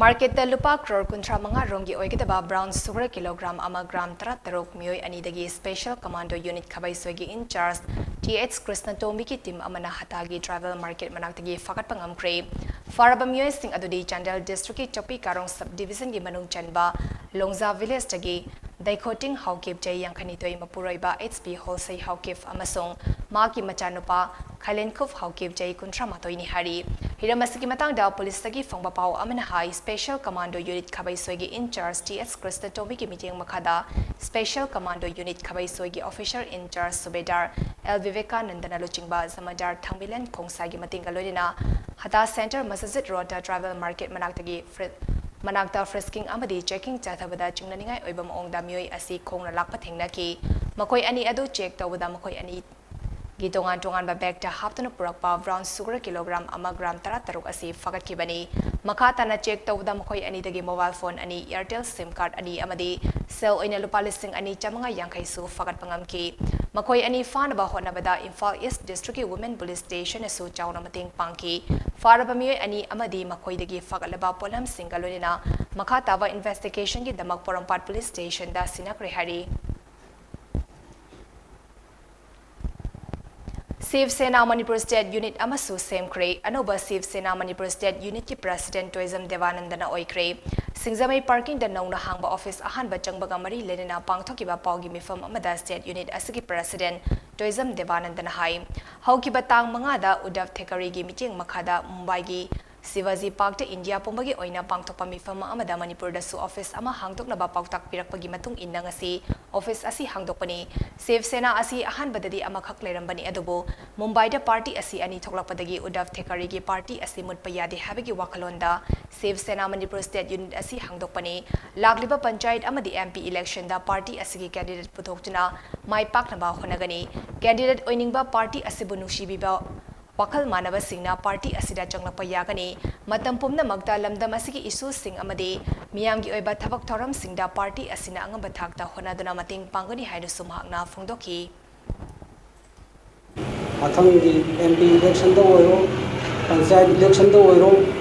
ꯃꯥꯔꯀꯦꯠꯇ ꯂꯨꯄꯥ ꯀ꯭ꯔꯣꯔ ꯀꯨꯟꯊ꯭ꯔꯥ ꯃꯉꯥ ꯔꯣꯝꯒꯤ ꯑꯣꯏꯒꯗꯕ ꯕ꯭ꯔꯥꯎꯟ ꯁꯨꯒꯔ ꯀꯤꯂꯣꯒ꯭ꯔꯥꯝ ꯑꯃ ꯒ꯭ꯔꯥꯝ ꯇꯔꯥ ꯇꯔꯨꯛ ꯃꯤꯑꯣꯏ ꯑꯅꯤꯗꯒꯤ ꯁ꯭ꯄꯦꯁꯦꯜ ꯀꯃꯥꯟꯗꯣ ꯌꯨꯅꯤꯠ ꯈꯥꯕꯩꯁꯣꯏꯒꯤ ꯏꯟꯆꯥꯔꯖ ꯇꯤ ꯑꯩꯆ ꯀ꯭ꯔꯤꯁꯅꯇꯣꯝꯕꯤꯒꯤ ꯇꯤꯝ ꯑꯃꯅ ꯍꯇꯥꯒꯤ ꯇ꯭ꯔꯥꯏꯕꯦꯜ ꯃꯥꯔꯀꯦꯠ ꯃꯅꯥꯛꯇꯒꯤ ꯐꯥꯒꯠꯄ ꯉꯝꯈ꯭ꯔꯦ꯫ ꯐꯥꯔꯕ ꯃꯤꯑꯣꯏꯁꯤꯡ ꯑꯗꯨꯗꯤ ꯆꯥꯟꯗꯦꯜ ꯗꯤꯁꯇ꯭ꯔꯤꯛꯀꯤ ꯆꯧꯄꯤ ꯀꯥꯔꯣꯡ ꯁꯕ ꯗꯤꯕꯤꯖꯟꯒꯤ ꯃꯅꯨꯡ ꯆꯟꯕ ꯂꯣꯡꯖꯥ ꯚꯤꯂꯦꯖꯇꯒꯤ ꯗꯩꯈꯣꯇꯤꯡ ꯍꯥꯎꯀꯤꯞ ꯆꯍꯤ ꯌꯥꯡꯈꯩꯅꯤꯊꯣꯏ ꯃꯄꯨꯔꯣꯏꯕ ꯑꯩꯆ ꯄꯤ ꯍꯣꯜꯁꯩ ꯍꯥꯎꯀꯤꯞ ꯑꯃꯁꯨꯡ ꯃꯍꯥꯛꯀꯤ ꯃꯆꯥꯅꯨꯄꯥ ꯈꯥꯏꯂꯦꯟꯈꯨꯞ ꯍꯥꯎꯀꯤꯞ ꯆꯍꯤ ꯀꯨꯟꯊ꯭ꯔꯥ ꯃꯥꯊꯣꯏꯅꯤ ꯍꯥꯏꯔꯤ꯫ ꯍꯤꯔꯝ ꯑꯁꯤꯒꯤ ꯃꯇꯥꯡꯗ ꯄꯨꯂꯤꯁꯇꯒꯤ ꯐꯪꯕ ꯄꯥꯎ ꯑꯃꯅ ꯍꯥꯏ, ꯁ꯭ꯄꯦꯁꯦꯜ ꯀꯃꯥꯟꯗꯣ ꯌꯨꯅꯤꯠ ꯈꯥꯕꯩꯁꯣꯏꯒꯤ ꯏꯟꯆꯥꯔꯖ ꯇꯤ ꯑꯦꯁ ꯀ꯭ꯔꯤꯁꯅꯇꯣꯝꯕꯤꯒꯤ ꯃꯤꯠꯌꯦꯡ ꯃꯈꯥꯗ ꯁ꯭ꯄꯦꯁꯦꯜ ꯀꯃꯥꯟꯗꯣ ꯌꯨꯅꯤꯠ ꯈꯥꯕꯩꯁꯣꯏꯒꯤ ꯑꯣꯐꯤꯁꯔ ꯏꯟꯆꯥꯔꯖ ꯁꯨꯕꯦꯗꯥꯔ ꯑꯦꯜ ꯕꯤꯕꯦꯀꯥꯅꯟꯗꯅ ꯂꯨꯆꯤꯡꯕ ꯖꯃꯥꯗꯥꯔ ꯊꯥꯡꯃꯤꯂꯦꯟ ꯈꯣꯡꯁꯥꯏꯒꯤ ꯃꯇꯦꯡꯒ ꯂꯣꯏꯅꯅ ꯍꯇꯥ ꯁꯦꯟꯇꯔ ꯃꯁꯖꯤꯗ ꯔꯣꯗꯇ ꯇ꯭ꯔꯥꯏꯕꯦꯜ ꯃꯥꯔꯀꯦꯠ ꯃꯅꯥꯛꯇꯒꯤ ꯐ꯭ꯔꯤ-, ꯃꯅꯥꯛꯇ ꯐ꯭ꯔꯤꯁꯀꯤꯡ ꯑꯃꯗꯤ ꯆꯦꯀꯤꯡ ꯆꯠꯊꯕꯗ ꯆꯤꯡꯅꯅꯤꯡꯉꯥꯏ ꯑꯣꯏꯕ ꯃꯑꯣꯡꯗ ꯃꯤꯑꯣꯏ ꯑꯁꯤ ꯈꯣꯡꯅ ꯂꯥꯛꯄ ꯊꯦꯡꯅꯈꯤ꯫ ꯃꯈꯣꯏ ꯑꯅꯤ ꯑꯗꯨ ꯆꯦꯛ ꯇꯧꯕꯗ ꯃꯈꯣꯏ ꯑꯅꯤꯒꯤ ꯇꯣꯉꯥꯟ ꯇꯣꯉꯥꯟꯕ ꯕꯦꯒꯇ ꯍꯥꯞꯇꯨꯅ ꯄꯨꯔꯛꯄ ꯕ꯭ꯔꯥꯎꯟ ꯁꯨꯒꯔ ꯀꯤꯂꯣꯒ꯭ꯔꯥꯝ ꯑꯃ ꯒ꯭ꯔꯥꯝ ꯇꯔꯥ ꯇꯔꯨꯛ ꯑꯁꯤ ꯐꯥꯒꯠꯈꯤꯕꯅꯤ꯫ ꯃꯈꯥ ꯇꯥꯅ ꯆꯦꯛ ꯇꯧꯕꯗ ꯃꯈꯣꯏ ꯑꯅꯤꯗꯒꯤ ꯃꯣꯕꯥꯏꯜ ꯐꯣꯟ ꯑꯅꯤ, ꯑꯦꯌꯥꯔꯇꯦꯜ ꯁꯤꯝ ꯀꯥꯔꯗ ꯑꯅꯤ ꯑꯃꯗꯤ ꯁꯦꯜ ꯑꯣꯏꯅ ꯂꯨꯄꯥ ꯂꯤꯁꯤꯡ ꯑꯅꯤ ꯆꯥꯃꯉꯥ ꯌꯥꯡꯈꯩꯁꯨ ꯐꯥꯒꯠꯄ ꯉꯝꯈꯤ꯫ ꯃꯈꯣꯏ ꯑꯅꯤ ꯐꯥꯅꯕ ꯍꯣꯠꯅꯕꯗ ꯏꯝꯐꯥꯜ ꯏꯁ꯭ꯠ ꯗꯤꯁꯇ꯭ꯔꯤꯛꯀꯤ ꯋꯨꯃꯦꯟ ꯄꯨꯂꯤꯁ ꯁ꯭ꯇꯦꯁꯟꯅꯁꯨ ꯆꯥꯎꯅ ꯃꯇꯦꯡ ꯄꯥꯡꯈꯤ꯫ ꯐꯥꯔꯕ ꯃꯤꯑꯣꯏ ꯑꯅꯤ ꯑꯃꯗꯤ ꯃꯈꯣꯏꯗꯒꯤ ꯐꯥꯒꯠꯂꯕ ꯄꯣꯠꯂꯝꯁꯤꯡꯒ ꯂꯣꯏꯅꯅ ꯃꯈꯥ ꯇꯥꯕ ꯏꯟꯚꯦꯁꯇꯤꯒꯦꯁꯟꯒꯤꯗꯃꯛ ꯄꯣꯔꯣꯝꯄꯥꯠ ꯄꯨꯂꯤꯁ ꯁ꯭ꯇꯦꯁꯟꯗ ꯁꯤꯟꯅꯈ꯭ꯔꯦ ꯍꯥꯏꯔꯤ꯫ ꯁꯤꯕ ꯁꯦꯅꯥ ꯃꯅꯤꯄꯨꯔ ꯁ꯭ꯇꯦꯠ ꯌꯨꯅꯤꯠ ꯑꯃꯁꯨ ꯁꯦꯝꯈ꯭ꯔꯦ꯫ ꯑꯅꯧꯕ ꯁꯤꯕ ꯁꯦꯅꯥ ꯃꯅꯤꯄꯨꯔ ꯁ꯭ꯇꯦꯠ ꯌꯨꯅꯤꯠꯀꯤ ꯄ꯭ꯔꯦꯁꯤꯗꯦꯟꯠ ꯇꯣꯏꯖꯝ ꯗꯦꯕꯥꯅꯟꯗꯅ ꯑꯣꯏꯈ꯭ꯔꯦ꯫ ꯁꯤꯡꯖꯃꯩ ꯄꯥꯔꯀꯤꯡꯗ ꯅꯧꯅ ꯍꯥꯡꯕ ꯑꯣꯐꯤꯁ ꯑꯍꯥꯟꯕ ꯆꯪꯕꯒ ꯃꯔꯤ ꯂꯩꯅꯅ ꯄꯥꯡꯊꯣꯛꯈꯤꯕ ꯄꯥꯎꯒꯤ ꯃꯤꯐꯝ ꯑꯃꯗ ꯁ꯭ꯇꯦꯠ ꯌꯨꯅꯤꯠ ꯑꯁꯤꯒꯤ ꯄ꯭ꯔꯦꯁꯤꯗꯦꯟꯠ ꯇꯣꯏꯖꯝ ꯗꯦꯕꯥꯅꯟꯗꯅ ꯍꯥꯏ, ꯍꯧꯈꯤꯕ ꯇꯥꯡ ꯃꯉꯥꯗ ꯎꯗꯕ ꯊꯦꯀꯔꯤꯒꯤ ꯃꯤꯠꯌꯦꯡ ꯃꯈꯥꯗ ꯃꯨꯝꯕꯥꯏꯒꯤ ꯁꯤꯕꯥꯖꯤ ꯄꯥꯔꯛꯇ ꯏꯟꯗꯤꯌꯥ ꯄꯨꯝꯕꯒꯤ ꯑꯣꯏꯅ ꯄꯥꯡꯊꯣꯛꯄ ꯃꯤꯐꯝ ꯑꯃꯗ ꯃꯅꯤꯄꯨꯔꯗꯁꯨ ꯑꯣꯐꯤꯁ ꯑꯃ ꯍꯥꯡꯗꯣꯛꯅꯕ ꯄꯥꯎꯇꯥꯛ ꯄꯤꯔꯛꯄꯒꯤ ꯃꯇꯨꯡ ꯏꯟꯅ ꯉꯁꯤ ꯑꯣꯐꯤꯁ ꯑꯁꯤ ꯍꯥꯡꯗꯣꯛꯄꯅꯤ꯫ ꯁꯤꯕ ꯁꯦꯅꯥ ꯑꯁꯤ ꯑꯍꯥꯟꯕꯗꯗꯤ ꯑꯃꯈꯛ ꯂꯩꯔꯝꯕꯅꯤ, ꯑꯗꯨꯕꯨ ꯃꯨꯝꯕꯥꯏꯗ ꯄꯥꯔꯇꯤ ꯑꯁꯤ ꯑꯅꯤ ꯊꯣꯛꯂꯛꯄꯗꯒꯤ ꯎꯗꯕ ꯊꯦꯀꯔꯤꯒꯤ ꯄꯥꯔꯇꯤ ꯑꯁꯤ ꯃꯨꯠꯄ ꯌꯥꯗꯦ ꯍꯥꯏꯕꯒꯤ ꯋꯥꯈꯜꯂꯣꯟꯗ ꯁꯤꯕ ꯁꯦꯅꯥ ꯃꯅꯤꯄꯨꯔ ꯁ꯭ꯇꯦꯠ ꯌꯨꯅꯤꯠ ꯑꯁꯤ ꯍꯥꯡꯗꯣꯛꯄꯅꯤ꯫ ꯂꯥꯛꯂꯤꯕ ꯄꯟꯆꯥꯌꯠ ꯑꯃꯗꯤ ꯑꯦꯝ ꯄꯤ ꯏꯂꯦꯛꯁꯟꯗ ꯄꯥꯔꯇꯤ ꯑꯁꯤꯒꯤ ꯀꯦꯟꯗꯤꯗꯦꯠ ꯄꯨꯊꯣꯛꯇꯨꯅ ꯃꯥꯏ ꯄꯥꯛꯅꯕ ꯍꯣꯠꯅꯒꯅꯤ꯫ ꯀꯦꯟꯗꯤꯗꯦꯠ ꯑꯣꯏꯅꯤꯡꯕ, ꯄꯥꯔꯇꯤ ꯑꯁꯤꯕꯨ ꯅꯨꯡꯁꯤꯕꯤꯕ, ꯋꯥꯈꯜ ꯃꯥꯟꯅꯕꯁꯤꯡꯅ ꯄꯥꯔꯇꯤ ꯑꯁꯤꯗ ꯆꯪꯂꯛꯄ ꯌꯥꯒꯅꯤ꯫ ꯃꯇꯝ ꯄꯨꯝꯅꯃꯛꯇ ꯂꯝꯗꯝ ꯑꯁꯤꯒꯤ ꯏꯁꯨꯁꯤꯡ ꯑꯃꯗꯤ ꯃꯤꯌꯥꯝꯒꯤ ꯑꯣꯏꯕ ꯊꯕꯛ ꯊꯧꯔꯝꯁꯤꯡꯗ ꯄꯥꯔꯇꯤ ꯑꯁꯤꯅ ꯑꯉꯝꯕ ꯊꯥꯛꯇ ꯍꯣꯠꯅꯗꯨꯅ ꯃꯇꯦꯡ ꯄꯥꯡꯒꯅꯤ ꯍꯥꯏꯅꯁꯨ ꯃꯍꯥꯛꯅ ꯐꯣꯡꯗꯣꯛꯈꯤ꯫ ꯃꯊꯪꯒꯤ ꯑꯦꯝ ꯄꯤ ꯏꯂꯦꯛꯁꯟꯗ ꯑꯣꯏꯔꯣ, ꯄꯟꯆꯥꯌꯠ ꯏꯂꯦꯛꯁꯟꯗ ꯑꯣꯏꯔꯣ,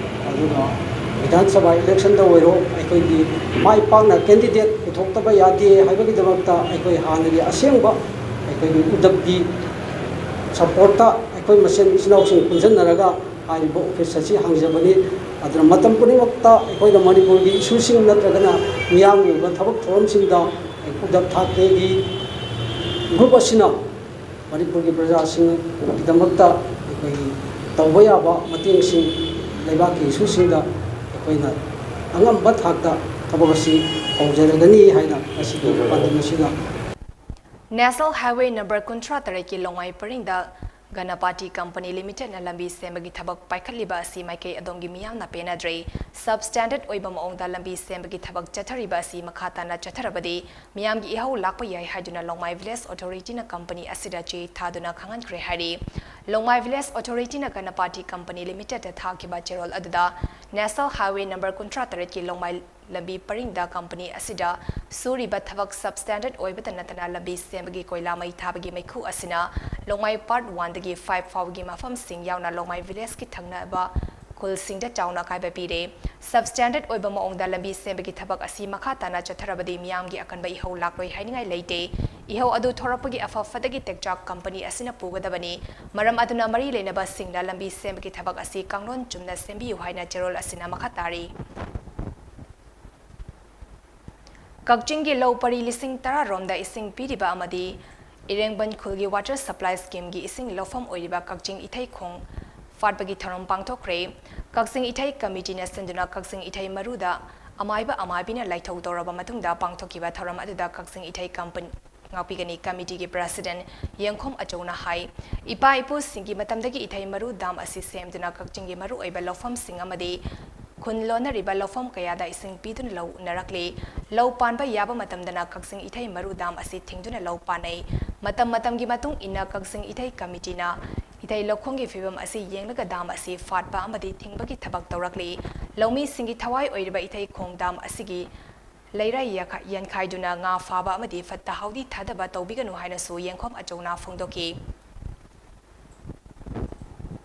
ꯑꯗꯨꯒ ꯕꯤꯙꯥꯟ ꯁꯚꯥ ꯏꯂꯦꯛꯁꯟꯗ ꯑꯣꯏꯔꯣ, ꯑꯩꯈꯣꯏꯒꯤ ꯃꯥꯏ ꯄꯥꯛꯅ ꯀꯦꯟꯗꯤꯗꯦꯠ ꯄꯨꯊꯣꯛꯇꯕ ꯌꯥꯗꯦ ꯍꯥꯏꯕꯒꯤꯗꯃꯛꯇ ꯑꯩꯈꯣꯏ ꯍꯥꯟꯅꯒꯤ ꯑꯁꯦꯡꯕ ꯑꯩꯈꯣꯏꯒꯤ ꯎꯗꯕꯀꯤ ꯁꯄꯣꯔꯠꯇ ꯑꯩꯈꯣꯏ ꯃꯁꯦꯟ ꯏꯆꯤꯜ ꯏꯅꯥꯎꯁꯤꯡ ꯄꯨꯟꯁꯤꯟꯅꯔꯒ ꯍꯥꯏꯔꯤꯕ ꯑꯣꯐꯤꯁ ꯑꯁꯤ ꯍꯥꯡꯖꯕꯅꯤ꯫ ꯑꯗꯨꯅ ꯃꯇꯝ ꯈꯨꯗꯤꯡꯃꯛꯇ ꯑꯩꯈꯣꯏꯅ ꯃꯅꯤꯄꯨꯔꯒꯤ ꯏꯁꯨꯁꯤꯡ ꯅꯠꯇ꯭ꯔꯒꯅ ꯃꯤꯌꯥꯝꯒꯤ ꯑꯣꯏꯕ ꯊꯕꯛ ꯊꯧꯔꯝꯁꯤꯡꯗ ꯎꯗꯕ ꯊꯥꯀ꯭ꯔꯦꯒꯤ ꯒ꯭ꯔꯨꯞ ꯑꯁꯤꯅ ꯃꯅꯤꯄꯨꯔꯒꯤ ꯄ꯭ꯔꯖꯥꯁꯤꯡꯒꯤꯗꯃꯛꯇ ꯑꯩꯈꯣꯏꯒꯤ ꯇꯧꯕ ꯌꯥꯕ ꯃꯇꯦꯡꯁꯤꯡ, ꯂꯩꯕꯥꯛꯀꯤ ꯏꯁꯨꯁꯤꯡꯗ ꯑꯩꯈꯣꯏꯅ ꯑꯉꯝꯕ ꯊꯥꯛꯇ ꯊꯕꯛ ꯑꯁꯤ ꯇꯧꯖꯔꯒꯅꯤ ꯍꯥꯏꯅ ꯉꯁꯤꯒꯤ ꯄꯥꯟꯗꯝ ꯑꯁꯤꯗ ꯅꯦꯁꯅꯦꯜ ꯍꯥꯏꯋꯦ ꯅꯝꯕꯔ ꯀꯨꯟꯊ꯭ꯔꯥ ꯇꯔꯦꯠꯀꯤ ꯂꯣꯡꯃꯥꯏ ꯄꯔꯤꯡꯗ ꯒꯅꯄꯥꯇꯤ ꯀꯝꯄꯅꯤ ꯂꯤꯃꯤꯇꯦꯗꯅ ꯂꯝꯕꯤ ꯁꯦꯝꯕꯒꯤ ꯊꯕꯛ ꯄꯥꯏꯈꯠꯂꯤꯕ ꯑꯁꯤ ꯃꯥꯏꯀꯩ ꯑꯗꯣꯝꯒꯤ ꯃꯤꯌꯥꯝꯅ ꯄꯦꯟꯅꯗ꯭ꯔꯦ꯫ ꯁꯕ ꯁ꯭ꯇꯦꯟꯗꯔꯗ ꯑꯣꯏꯕ ꯃꯑꯣꯡꯗ ꯂꯝꯕꯤ ꯁꯦꯝꯕꯒꯤ ꯊꯕꯛ ꯆꯠꯊꯔꯤꯕ ꯑꯁꯤ ꯃꯈꯥ ꯇꯥꯅ ꯆꯠꯊꯔꯕꯗꯤ ꯃꯤꯌꯥꯝꯒꯤ ꯏꯍꯧ ꯂꯥꯛꯄ ꯌꯥꯏ ꯍꯥꯏꯗꯨꯅ ꯂꯣꯡꯃꯥꯏ ꯚꯤꯂꯦꯖ ꯑꯣꯊꯣꯔꯤꯇꯤꯅ ꯀꯝꯄꯅꯤ ꯑꯁꯤꯗ ꯆꯦ ꯊꯥꯗꯨꯅ ꯈꯪꯍꯟꯈ꯭ꯔꯦ ꯍꯥꯏꯔꯤ꯫ ꯂꯣꯡꯃꯥꯏ ꯚꯤꯂꯦꯖ ꯑꯣꯊꯣꯔꯤꯇꯤꯅ ꯒꯅꯄꯥꯇꯤ ꯀꯝꯄꯅꯤ ꯂꯤꯃꯤꯇꯦꯗꯇ ꯊꯥꯈꯤꯕ ꯆꯦꯔꯣꯜ ꯑꯗꯨꯗ ꯅꯦꯁꯅꯦꯜ ꯍꯥꯏꯋꯦ ꯅꯝꯕꯔ ꯀꯨꯟꯊ꯭ꯔꯥ ꯇꯔꯦꯠꯀꯤ ꯂꯣꯡꯃꯥꯏ ꯂꯝꯕꯤ ꯄꯔꯤꯡꯗ ꯀꯝꯄꯅꯤ ꯑꯁꯤꯗ ꯁꯨꯔꯤꯕ ꯊꯕꯛ ꯁꯕ ꯁ꯭ꯇꯦꯟꯗꯔꯗ ꯑꯣꯏꯕꯇ ꯅꯠꯇꯅ ꯂꯝꯕꯤ ꯁꯦꯝꯕꯒꯤ ꯀꯣꯏꯂꯥ ꯃꯩ ꯊꯥꯕꯒꯤ ꯃꯩꯈꯨ ꯑꯁꯤꯅ ꯂꯣꯡꯃꯥꯏ ꯄꯥꯔꯠ ꯋꯥꯟꯗꯒꯤ ꯐꯥꯏꯚ ꯐꯥꯎꯕꯒꯤ ꯃꯐꯝꯁꯤꯡ ꯌꯥꯎꯅ ꯂꯣꯡꯃꯥꯏ ꯚꯤꯂꯦꯖꯀꯤ ꯊꯪꯅꯕ ꯈꯨꯜꯁꯤꯡꯗ ꯆꯥꯎꯅ ꯑꯀꯥꯏꯕ ꯄꯤꯔꯦ꯫ ꯁꯕ ꯁ꯭ꯇꯦꯟꯗꯔꯗ ꯑꯣꯏꯕ ꯃꯑꯣꯡꯗ ꯂꯝꯕꯤ ꯁꯦꯝꯕꯒꯤ ꯊꯕꯛ ꯑꯁꯤ ꯃꯈꯥ ꯇꯥꯅ ꯆꯠꯊꯔꯕꯗꯤ ꯃꯤꯌꯥꯝꯒꯤ ꯑꯀꯟꯕ ꯏꯍꯧ ꯂꯥꯛꯂꯣꯏ ꯍꯥꯏꯅꯤꯡꯉꯥꯏ ꯂꯩꯇꯦ꯫ ꯏꯍꯧ ꯑꯗꯨ ꯊꯣꯔꯛꯄꯒꯤ ꯑꯐ ꯐꯠꯇꯒꯤ ꯇꯦꯛꯆꯥꯛ ꯀꯝꯄꯅꯤ ꯑꯁꯤꯅ ꯄꯨꯒꯗꯕꯅꯤ꯫ ꯃꯔꯝ ꯑꯗꯨꯅ ꯃꯔꯤ ꯂꯩꯅꯕꯁꯤꯡꯅ ꯂꯝꯕꯤ ꯁꯦꯝꯕꯒꯤ ꯊꯕꯛ ꯑꯁꯤ ꯀꯥꯡꯂꯣꯟ ꯆꯨꯝꯅ ꯁꯦꯝꯕꯤꯌꯨ ꯍꯥꯏꯅ ꯆꯦꯔꯣꯜ ꯑꯁꯤꯅ ꯃꯈꯥ ꯇꯥꯔꯤ꯫ ꯀꯛꯆꯤꯡꯒꯤ ꯂꯧ ꯄꯔꯤ ꯂꯤꯁꯤꯡ ꯇꯔꯥ ꯔꯣꯝꯗ ꯏꯁꯤꯡ ꯄꯤꯔꯤꯕ ꯑꯃꯗꯤ ꯏꯔꯦꯡꯕꯟ ꯈꯨꯜꯒꯤ ꯋꯥꯇꯔ ꯁꯄ꯭ꯂꯥꯏ ꯁ꯭ꯀꯤꯝꯒꯤ ꯏꯁꯤꯡ ꯂꯧꯐꯝ ꯑꯣꯏꯔꯤꯕ ꯀꯛꯆꯤꯡ ꯏꯊꯩꯈꯣꯡ ꯐꯥꯠꯄꯒꯤ ꯊꯧꯔꯝ ꯄꯥꯡꯊꯣꯛꯈ꯭ꯔꯦ꯫ ꯀꯛꯆꯤꯡ ꯏꯊꯩ ꯀꯃꯤꯇꯤꯅ ꯁꯤꯟꯗꯨꯅ ꯀꯛꯆꯤꯡ ꯏꯊꯩ ꯃꯔꯨꯗ ꯑꯃꯥꯏꯕ ꯑꯃꯥꯏꯕꯤꯅ ꯂꯥꯏꯊꯧ ꯇꯧꯔꯕ ꯃꯇꯨꯡꯗ ꯄꯥꯡꯊꯣꯛꯈꯤꯕ ꯊꯧꯔꯝ ꯑꯗꯨꯗ ꯀꯛꯆꯤꯡ ꯏꯊꯩ ꯀꯝꯄꯅꯤ ꯉꯥꯛꯄꯤꯒꯅꯤ ꯀꯃꯤꯇꯤꯒꯤ ꯄ꯭ꯔꯦꯁꯤꯗꯦꯟꯠ ꯌꯦꯡꯈꯣꯝ ꯑꯆꯧꯅ ꯍꯥꯏ꯫ ꯏꯄꯥ ꯏꯄꯨꯁꯤꯡꯒꯤ ꯃꯇꯝꯗꯒꯤ ꯏꯊꯩ ꯃꯔꯨ ꯗꯥꯝ ꯑꯁꯤ ꯁꯦꯝꯗꯨꯅ ꯀꯛꯆꯤꯡꯒꯤ ꯃꯔꯨꯑꯣꯏꯕ ꯂꯧꯐꯝꯁꯤꯡ ꯑꯃꯗꯤ ꯈꯨꯟ ꯂꯣꯟꯅꯔꯤꯕ ꯂꯧꯐꯝ ꯀꯌꯥꯗ ꯏꯁꯤꯡ ꯄꯤꯗꯨꯅ ꯂꯧ ꯎꯅꯔꯛꯂꯤ꯫ ꯂꯧ ꯄꯥꯟꯕ ꯌꯥꯕ ꯃꯇꯝꯗꯅ ꯀꯛꯆꯤꯡ ꯏꯊꯩ ꯃꯔꯨ ꯗꯥꯝ ꯑꯁꯤ ꯊꯤꯡꯗꯨꯅ ꯂꯧ ꯄꯥꯟꯅꯩ꯫ ꯃꯇꯝ ꯃꯇꯝꯒꯤ ꯃꯇꯨꯡ ꯏꯟꯅ ꯀꯛꯆꯤꯡ ꯏꯊꯩ ꯀꯃꯤꯇꯤꯅ ꯏꯊꯩ ꯂꯧꯈꯣꯡꯒꯤ ꯐꯤꯕꯝ ꯑꯁꯤ ꯌꯦꯡꯂꯒ ꯗꯥꯝ ꯑꯁꯤ ꯐꯥꯠꯄ ꯑꯃꯗꯤ ꯊꯤꯡꯕꯒꯤ ꯊꯕꯛ ꯇꯧꯔꯛꯂꯤ꯫ ꯂꯧꯃꯤꯁꯤꯡꯒꯤ ꯊꯋꯥꯏ ꯑꯣꯏꯔꯤꯕ ꯏꯊꯩ ꯈꯣꯡ ꯗꯥꯝ ꯑꯁꯤꯒꯤ ꯂꯩꯔꯥꯏ ꯌꯥꯈ-, ꯌꯥꯟꯈꯥꯏꯗꯨꯅ ꯉꯥ ꯐꯥꯕ ꯑꯃꯗꯤ ꯐꯠꯇ ꯍꯥꯎꯗꯤ ꯊꯥꯗꯕ ꯇꯧꯕꯤꯒꯅꯨ ꯍꯥꯏꯅꯁꯨ ꯌꯦꯡꯈꯣꯝ ꯑꯆꯧꯅ ꯐꯣꯡꯗꯣꯛꯈꯤ꯫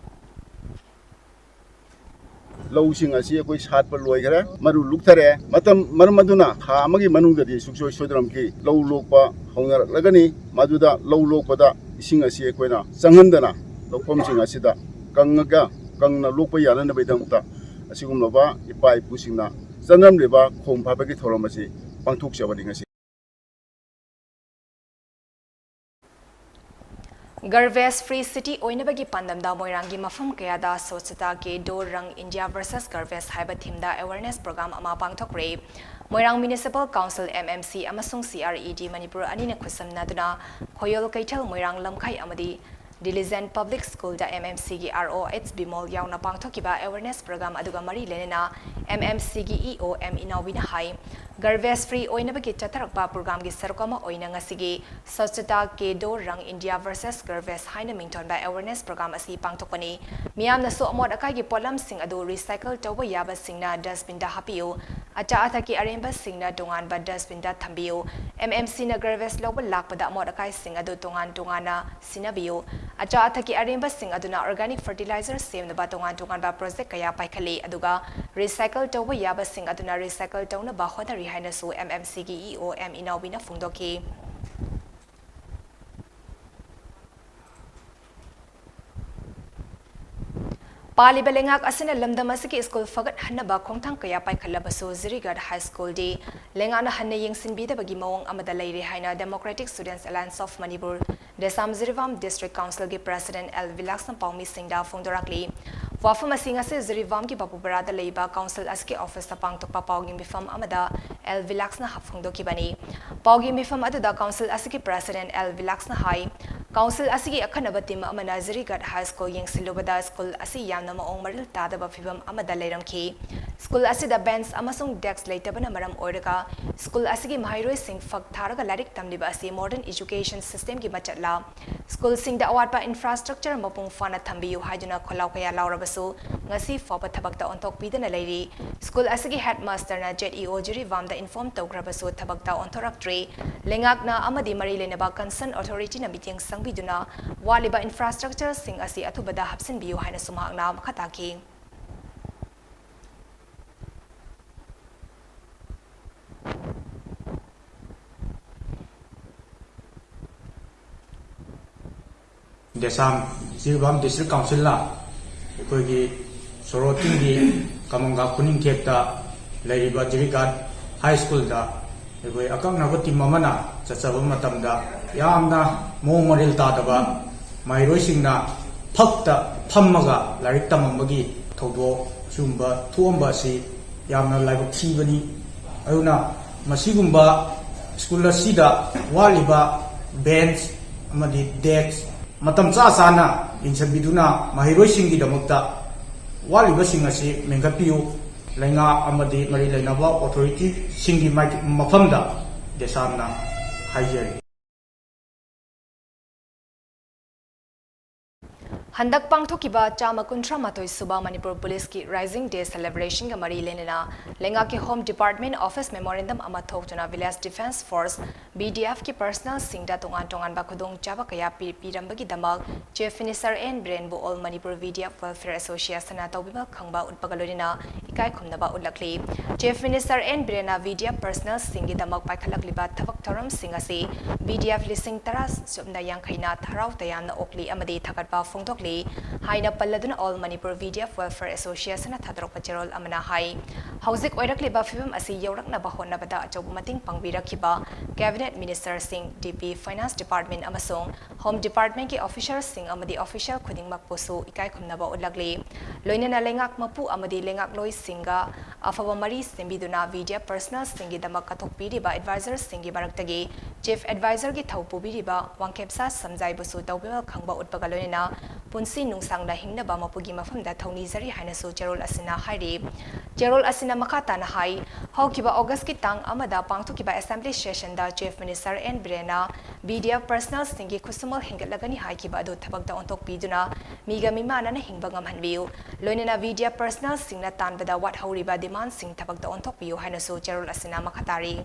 ꯂꯧꯁꯤꯡ ꯑꯁꯤ ꯑꯩꯈꯣꯏ ꯁꯥꯠꯄ ꯂꯣꯏꯈ꯭ꯔꯦ, ꯃꯔꯨ ꯂꯨꯛꯊꯔꯦ꯫ ꯃꯇꯝ, ꯃꯔꯝ ꯑꯗꯨꯅ ꯊꯥ ꯑꯃꯒꯤ ꯃꯅꯨꯡꯗꯗꯤ ꯁꯨꯡꯁꯣꯏ ꯁꯣꯏꯗꯅꯃꯛꯀꯤ ꯂꯧ ꯂꯣꯛꯄ ꯍꯧꯅꯔꯛꯂꯒꯅꯤ꯫ ꯃꯗꯨꯗ ꯂꯧ ꯂꯣꯛꯄꯗ ꯏꯁꯤꯡ ꯑꯁꯤ ꯑꯩꯈꯣꯏꯅ ꯆꯪꯍꯟꯗꯅ ꯂꯧꯐꯝꯁꯤꯡ ꯑꯁꯤꯗ ꯀꯪꯉꯒ, ꯀꯪꯅ ꯂꯣꯛꯄ ꯌꯥꯅꯅꯕꯒꯤꯗꯃꯛꯇ ꯑꯁꯤꯒꯨꯝꯂꯕ ꯏꯄꯥ ꯏꯄꯨꯁꯤꯡꯅ ꯆꯪꯂꯝꯂꯤꯕ ꯈꯣꯡ ꯐꯥꯕꯒꯤ ꯊꯧꯔꯝ ꯑꯁꯤ ꯄꯥꯡꯊꯣꯛꯆꯕꯅꯤ ꯉꯁꯤ꯫ ꯒꯥꯔꯕꯦꯖ ꯐ꯭ꯔꯤ ꯁꯤꯇꯤ ꯑꯣꯏꯅꯕꯒꯤ ꯄꯥꯟꯗꯝꯗ ꯃꯣꯏꯔꯥꯡꯒꯤ ꯃꯐꯝ ꯀꯌꯥꯗ ꯁ꯭ꯋꯆꯇꯥ ꯀꯦ ꯗꯣ ꯔꯪ ꯏꯟꯗꯤꯌꯥ ꯚꯔꯁꯦꯁ ꯒꯥꯔꯕꯦꯖ ꯍꯥꯏꯕ ꯊꯤꯝꯗ ꯑꯦꯋꯦꯔꯅꯦꯁ ꯄ꯭ꯔꯣꯒ꯭ꯔꯥꯝ ꯑꯃ ꯄꯥꯡꯊꯣꯛꯈ꯭ꯔꯦ꯫ Moirang municipal council, M M C, ꯑꯃꯁꯨꯡ ꯁꯤ ꯑꯥꯔ ꯏ ꯗꯤ ꯃꯅꯤꯄꯨꯔ ꯑꯅꯤꯅ ꯈꯨꯠꯁꯝꯅꯗꯨꯅ ꯈꯣꯌꯣꯜ ꯀꯩꯊꯦꯜ, ꯃꯣꯏꯔꯥꯡ ꯂꯝꯈꯥꯏ ꯑꯃꯗꯤ Diligent Public Schoolꯗ M M Cꯒꯤ R O H Bimol ꯌꯥꯎꯅ ꯄꯥꯡꯊꯣꯛꯈꯤꯕ awareness program ꯑꯗꯨꯒ ꯃꯔꯤ ꯂꯩꯅꯅ M M Cꯒꯤ E O M ꯏꯅꯥꯎꯕꯤꯅ ꯍꯥꯏ, garbage free ꯑꯣꯏꯅꯕꯒꯤ ꯆꯠꯊꯔꯛꯄ programꯒꯤ ꯁꯔꯨꯛ ꯑꯃ ꯑꯣꯏꯅ ꯉꯁꯤꯒꯤ Swachhata Ke Do Rang India versus Garbage ꯍꯥꯏꯅ ꯃꯤꯡꯊꯣꯟꯕ awareness program ꯑꯁꯤ ꯄꯥꯡꯊꯣꯛꯄꯅꯤ꯫ ꯃꯤꯌꯥꯝꯅꯁꯨ ꯑꯃꯣꯠ ꯑꯀꯥꯏꯒꯤ ꯄꯣꯠꯂꯝꯁꯤꯡ ꯑꯗꯨ recycle ꯇꯧꯕ ꯌꯥꯕꯁꯤꯡꯅ dustbinꯗ ꯍꯥꯞꯄꯤꯌꯨ, ꯑꯆꯥ ꯑꯊꯛꯀꯤ ꯑꯔꯦꯝꯕꯁꯤꯡꯅ ꯇꯣꯉꯥꯟꯕ dustbinꯗ ꯊꯝꯕꯤꯌꯨ꯫ M M Cꯅ garbage ꯂꯧꯕ ꯂꯥꯛꯄꯗ ꯑꯃꯣꯠ ꯑꯀꯥꯏꯁꯤꯡ ꯑꯗꯨ ꯇꯣꯉꯥꯟ ꯇꯣꯉꯥꯟꯅ ꯁꯤꯟꯅꯕꯤꯌꯨ꯫ ꯑꯆꯥ ꯑꯊꯛꯀꯤ ꯑꯔꯦꯝꯕꯁꯤꯡ ꯑꯗꯨꯅ organic fertilizer ꯁꯦꯝꯅꯕ ꯇꯣꯉꯥꯟ ꯇꯣꯉꯥꯟꯕ project ꯀꯌꯥ ꯄꯥꯏꯈꯠꯂꯤ, ꯑꯗꯨꯒ recycle ꯇꯧꯕ ꯌꯥꯕꯁꯤꯡ ꯑꯗꯨꯅ recycle ꯇꯧꯅꯕ ꯍꯣꯠꯅꯔꯤ ꯍꯥꯏꯅꯁꯨ M M Cꯒꯤ E O M ꯏꯅꯥꯎꯕꯤꯅ ꯐꯣꯡꯗꯣꯛꯈꯤ꯫ ꯄꯥꯜꯂꯤꯕ ꯂꯩꯉꯥꯛ ꯑꯁꯤꯅ ꯂꯝꯗꯝ ꯑꯁꯤꯒꯤ ꯁ꯭ꯀꯨꯜ ꯐꯒꯠꯍꯟꯅꯕ ꯈꯣꯡꯊꯥꯡ ꯀꯌꯥ ꯄꯥꯏꯈꯠꯂꯕꯁꯨ ꯖꯤꯔꯤꯒꯥꯠ ꯍꯥꯏ ꯁ꯭ꯀꯨꯜꯗꯤ ꯂꯩꯉꯥꯛꯅ ꯍꯟꯅ ꯌꯦꯡꯁꯤꯟꯕꯤꯗꯕꯒꯤ ꯃꯑꯣꯡ ꯑꯃꯗ ꯂꯩꯔꯦ ꯍꯥꯏꯅ Democratic Students Alliance of Manipur, ꯗꯦꯁꯥꯝ Jiribam District Councilꯒꯤ President L ꯕꯤꯂꯥꯁꯅ ꯄꯥꯎꯃꯤꯁꯤꯡꯗ ꯐꯣꯡꯗꯣꯔꯛꯂꯤ꯫ ꯋꯥꯐꯝ ꯑꯁꯤ ꯉꯁꯤ ꯖꯤꯔꯤꯕꯥꯝꯒꯤ ꯕꯥꯕꯨꯄꯔꯥꯗ ꯂꯩꯕ council ꯑꯁꯤꯒꯤ officeꯇ ꯄꯥꯡꯊꯣꯛꯄ ꯄꯥꯎꯒꯤ ꯃꯤꯐꯝ ꯑꯃꯗ L ꯕꯤꯂꯥꯁꯅ ꯐꯣꯡꯗꯣꯛꯈꯤꯕꯅꯤ꯫ ꯄꯥꯎꯒꯤ ꯃꯤꯐꯝ ꯑꯗꯨꯗ council ꯑꯁꯤꯒꯤ President L ꯕꯤꯂꯥꯁꯅ ꯍꯥꯏ, council ꯑꯁꯤꯒꯤ ꯑꯈꯟꯅꯕ team ꯑꯃꯅ ꯖꯤꯔꯤꯒꯥꯠ ꯍꯥꯏ ꯁ꯭ꯀꯨꯜ ꯌꯦꯡꯁꯤꯜꯂꯨꯕꯗ ꯁ꯭ꯀꯨꯜ ꯑꯁꯤ ꯌꯥꯝꯅ ꯃꯑꯣꯡ ꯃꯔꯤꯜ ꯇꯥꯗꯕ ꯐꯤꯚꯝ ꯑꯃꯗ ꯂꯩꯔꯝꯈꯤ꯫ ꯁ꯭ꯀꯨꯜ ꯑꯁꯤꯗ bench ꯑꯃꯁꯨꯡ desk ꯂꯩꯇꯕꯅ ꯃꯔꯝ ꯑꯣꯏꯔꯒ ꯁ꯭ꯀꯨꯜ ꯑꯁꯤꯒꯤ ꯃꯍꯩꯔꯣꯏꯁꯤꯡ ꯐꯛ ꯊꯥꯔꯒ ꯂꯥꯏꯔꯤꯛ ꯇꯝꯂꯤꯕ ꯑꯁꯤ modern education systemꯒꯤ ꯃꯆꯠꯂ? ꯁ꯭ꯀꯨꯜꯁꯤꯡꯗ ꯑꯋꯥꯠꯄ infrastructure ꯃꯄꯨꯡ ꯐꯥꯅ ꯊꯝꯕꯤꯌꯨ ꯍꯥꯏꯗꯨꯅ ꯈꯣꯜꯂꯥꯎ ꯀꯌꯥ ꯂꯥꯎꯔꯕꯁꯨ ꯉꯁꯤ ꯐꯥꯎꯕ ꯊꯕꯛꯇ ꯑꯣꯟꯊꯣꯛꯄꯤꯗꯅ ꯂꯩꯔꯤ꯫ ꯁ꯭ꯀꯨꯜ ꯑꯁꯤꯒꯤ headmasterꯅ Z E O ꯖꯤꯔꯤꯕꯥꯝꯗ inform ꯇꯧꯈ꯭ꯔꯕꯁꯨ ꯊꯕꯛꯇ ꯑꯣꯟꯊꯣꯔꯛꯇ꯭ꯔꯤ꯫ ꯂꯩꯉꯥꯛꯅ ꯑꯃꯗꯤ ꯃꯔꯤ ꯂꯩꯅꯕ concern authorityꯅ ꯃꯤꯠꯌꯦꯡ ꯆꯪꯕꯤꯗꯨꯅ ꯋꯥꯠꯂꯤꯕ infrastructureꯁꯤꯡ ꯑꯁꯤ ꯑꯊꯨꯕꯗ ꯍꯥꯞꯆꯤꯟꯕꯤꯌꯨ ꯍꯥꯏꯅꯁꯨ ꯃꯍꯥꯛꯅ ꯃꯈꯥ ꯇꯥꯈꯤ꯫ ꯗꯦꯁꯥꯝ ꯖꯤꯔꯤꯕꯥꯝ District Councilꯅ ꯑꯩꯈꯣꯏꯒꯤ ꯁꯣꯔꯣꯛ ꯆꯤꯡꯒꯤ ꯀꯃꯪꯒꯥ ꯈꯨꯅꯤꯡꯊꯦꯛꯇ ꯂꯩꯔꯤꯕ ꯖꯤꯔꯤꯒꯥꯠ ꯍꯥꯏ ꯁ꯭ꯀꯨꯜꯗ ꯑꯩꯈꯣꯏ ꯑꯀꯛꯅꯕ team ꯑꯃꯅ ꯆꯠꯆꯕ ꯃꯇꯝꯗ ꯌꯥꯝꯅ ꯃꯑꯣꯡ ꯃꯔꯤꯜ ꯇꯥꯗꯕ ꯃꯍꯩꯔꯣꯏꯁꯤꯡꯅ ꯐꯛꯇ ꯐꯝꯃꯒ ꯂꯥꯏꯔꯤꯛ ꯇꯝꯃꯝꯕꯒꯤ ꯊꯧꯗꯣꯛ ꯑꯁꯤꯒꯨꯝꯕ ꯊꯣꯛꯑꯝꯕ ꯑꯁꯤ ꯌꯥꯝꯅ ꯂꯥꯏꯕꯛ ꯊꯤꯕꯅꯤ꯫ ꯑꯗꯨꯅ ꯃꯁꯤꯒꯨꯝꯕ ꯁ꯭ꯀꯨꯜ ꯑꯁꯤꯗ ꯋꯥꯠꯂꯤꯕ bench ꯑꯃꯗꯤ desk ꯃꯇꯝ ꯆꯥ ꯆꯥꯅ ꯌꯦꯡꯁꯤꯟꯕꯤꯗꯨꯅ ꯃꯍꯩꯔꯣꯏꯁꯤꯡꯒꯤꯗꯃꯛꯇ ꯋꯥꯠꯂꯤꯕꯁꯤꯡ ꯑꯁꯤ ꯃꯦꯟꯈꯠꯄꯤꯌꯨ꯫ ꯂꯩꯉꯥꯛ ꯑꯃꯗꯤ ꯃꯔꯤ ꯂꯩꯅꯕ ꯑꯣꯊꯣꯔꯤꯇꯤꯁꯤꯡꯒꯤ ꯃꯥꯏ-, ꯃꯐꯝꯗ ꯗꯦꯁꯥꯝꯅ ꯍꯥꯏꯖꯔꯤ꯫ ꯍꯟꯗꯛ ꯄꯥꯡꯊꯣꯛꯈꯤꯕ ꯆꯥꯝꯃ ꯀꯨꯟꯊ꯭ꯔꯥ ꯃꯥꯊꯣꯏ ꯁꯨꯕ ꯃꯅꯤꯄꯨꯔ ꯄꯨꯂꯤꯁꯀꯤ Rising Day celebrationꯒ ꯃꯔꯤ ꯂꯩꯅꯅ ꯂꯩꯉꯥꯛꯀꯤ Home Department office memorandum ꯑꯃ ꯊꯣꯛꯇꯨꯅ Village Defence Force, VDFꯀꯤ personnelꯁꯤꯡꯗ ꯇꯣꯉꯥꯟ ꯇꯣꯉꯥꯟꯕ ꯈꯨꯗꯣꯡꯆꯥꯕ ꯀꯌꯥ ꯄꯤ-, ꯄꯤꯔꯝꯕꯒꯤꯗꯃꯛ Chief Minister N ꯕꯤꯔꯦꯟꯕꯨ All Manipur VDF Welfare Associationꯅ ꯇꯧꯕꯤꯃꯜ ꯈꯪꯕ ꯎꯠꯄꯒ ꯂꯣꯏꯅꯅ ꯏꯀꯥꯏ ꯈꯨꯝꯅꯕ ꯎꯠꯂꯛꯂꯤ꯫ Chief Minister N ꯕꯤꯔꯦꯟꯅ VDF personnelꯁꯤꯡꯒꯤꯗꯃꯛ ꯄꯥꯏꯈꯠꯂꯛꯂꯤꯕ ꯊꯕꯛ ꯊꯧꯔꯝꯁꯤꯡ ꯑꯁꯤ VDF ꯂꯤꯁꯤꯡ ꯇꯔꯥ ꯁꯨꯞꯅ ꯌꯥꯡꯈꯩꯅ ꯍꯔꯥꯎ ꯇꯌꯥꯝꯅ ꯑꯣꯛꯂꯤ ꯑꯃꯗꯤ ꯊꯥꯒꯠꯄ ꯐꯣꯡꯗꯣꯛꯂꯤ ꯍꯥꯏꯅ ꯄꯜꯂꯗꯨꯅ All Manipur VDF Welfare Associationꯅ ꯊꯥꯗꯣꯔꯛꯄ ꯆꯦꯔꯣꯜ ꯑꯃꯅ ꯍꯥꯏ꯫ ꯍꯧꯖꯤꯛ ꯑꯣꯏꯔꯛꯂꯤꯕ ꯐꯤꯕꯝ ꯑꯁꯤ ꯌꯧꯔꯛꯅꯕ ꯍꯣꯠꯅꯕꯗ ꯑꯆꯧꯕ ꯃꯇꯦꯡ ꯄꯥꯡꯕꯤꯔꯛꯈꯤꯕ Cabinet Ministerꯁꯤꯡ, DP, Finance Department ꯑꯃꯁꯨꯡ Home Departmentꯀꯤ officerꯁꯤꯡ ꯑꯃꯗꯤ official ꯈꯨꯗꯤꯡꯃꯛꯄꯨꯁꯨ ꯏꯀꯥꯏ ꯈꯨꯝꯅꯕ ꯎꯠꯂꯛꯂꯤ꯫ ꯂꯣꯏꯅꯅ ꯂꯩꯉꯥꯛ ꯃꯄꯨ ꯑꯃꯗꯤ ꯂꯩꯉꯥꯛꯂꯣꯏꯁꯤꯡꯒ ꯑꯐꯕ ꯃꯔꯤ ꯁꯦꯝꯕꯤꯗꯨꯅ VDF personnelꯁꯤꯡꯒꯤꯗꯃꯛ ꯀꯠꯊꯣꯛꯄꯤꯔꯤꯕ advisorꯁꯤꯡꯒꯤ ꯃꯔꯛꯇꯒꯤ Chief Advisorꯒꯤ ꯊꯧ ꯄꯨꯕꯤꯔꯤꯕ ꯋꯥꯡꯈꯦꯝꯁꯥ ꯁꯝꯖꯥꯏꯕꯨꯁꯨ ꯇꯧꯕꯤꯃꯜ ꯈꯪꯕ ꯎꯠꯄꯒ ꯂꯣꯏꯅꯅ ꯄꯨꯟꯁꯤ ꯅꯨꯡꯁꯥꯡꯅ ꯍꯤꯡꯅꯕ ꯃꯄꯨꯒꯤ ꯃꯐꯝꯗ ꯊꯧꯅꯤꯖꯔꯤ ꯍꯥꯏꯅꯁꯨ ꯆꯦꯔꯣꯜ ꯑꯁꯤꯅ ꯍꯥꯏꯔꯤ꯫ ꯆꯦꯔꯣꯜ ꯑꯁꯤꯅ ꯃꯈꯥ ꯇꯥꯅ ꯍꯥꯏ, ꯍꯧꯈꯤꯕ Augustꯀꯤ ꯇꯥꯡ ꯑꯃꯗ ꯄꯥꯡꯊꯣꯛꯈꯤꯕ Assembly sessionꯗ Chief Minister N ꯕꯤꯔꯦꯟꯅ VDF personnelꯁꯤꯡꯒꯤ ꯈꯨꯠꯁꯨꯃꯜ ꯍꯦꯟꯒꯠꯂꯒꯅꯤ ꯍꯥꯏꯈꯤꯕ ꯑꯗꯨ ꯊꯕꯛꯇ ꯑꯣꯟꯊꯣꯛꯄꯤꯗꯨꯅ ꯃꯤꯒ ꯃꯤꯃꯥꯟꯅꯅ ꯍꯤꯡꯕ ꯉꯝꯍꯟꯕꯤꯌꯨ꯫ ꯂꯣꯏꯅꯅ VDF personnelꯁꯤꯡꯅ ꯇꯥꯟꯕꯗ ꯋꯥꯠꯍꯧꯔꯤꯕ demandꯁꯤꯡ ꯊꯕꯛꯇ ꯑꯣꯟꯊꯣꯛꯄꯤꯌꯨ ꯍꯥꯏꯅꯁꯨ ꯆꯦꯔꯣꯜ ꯑꯁꯤꯅ ꯃꯈꯥ ꯇꯥꯔꯤ꯫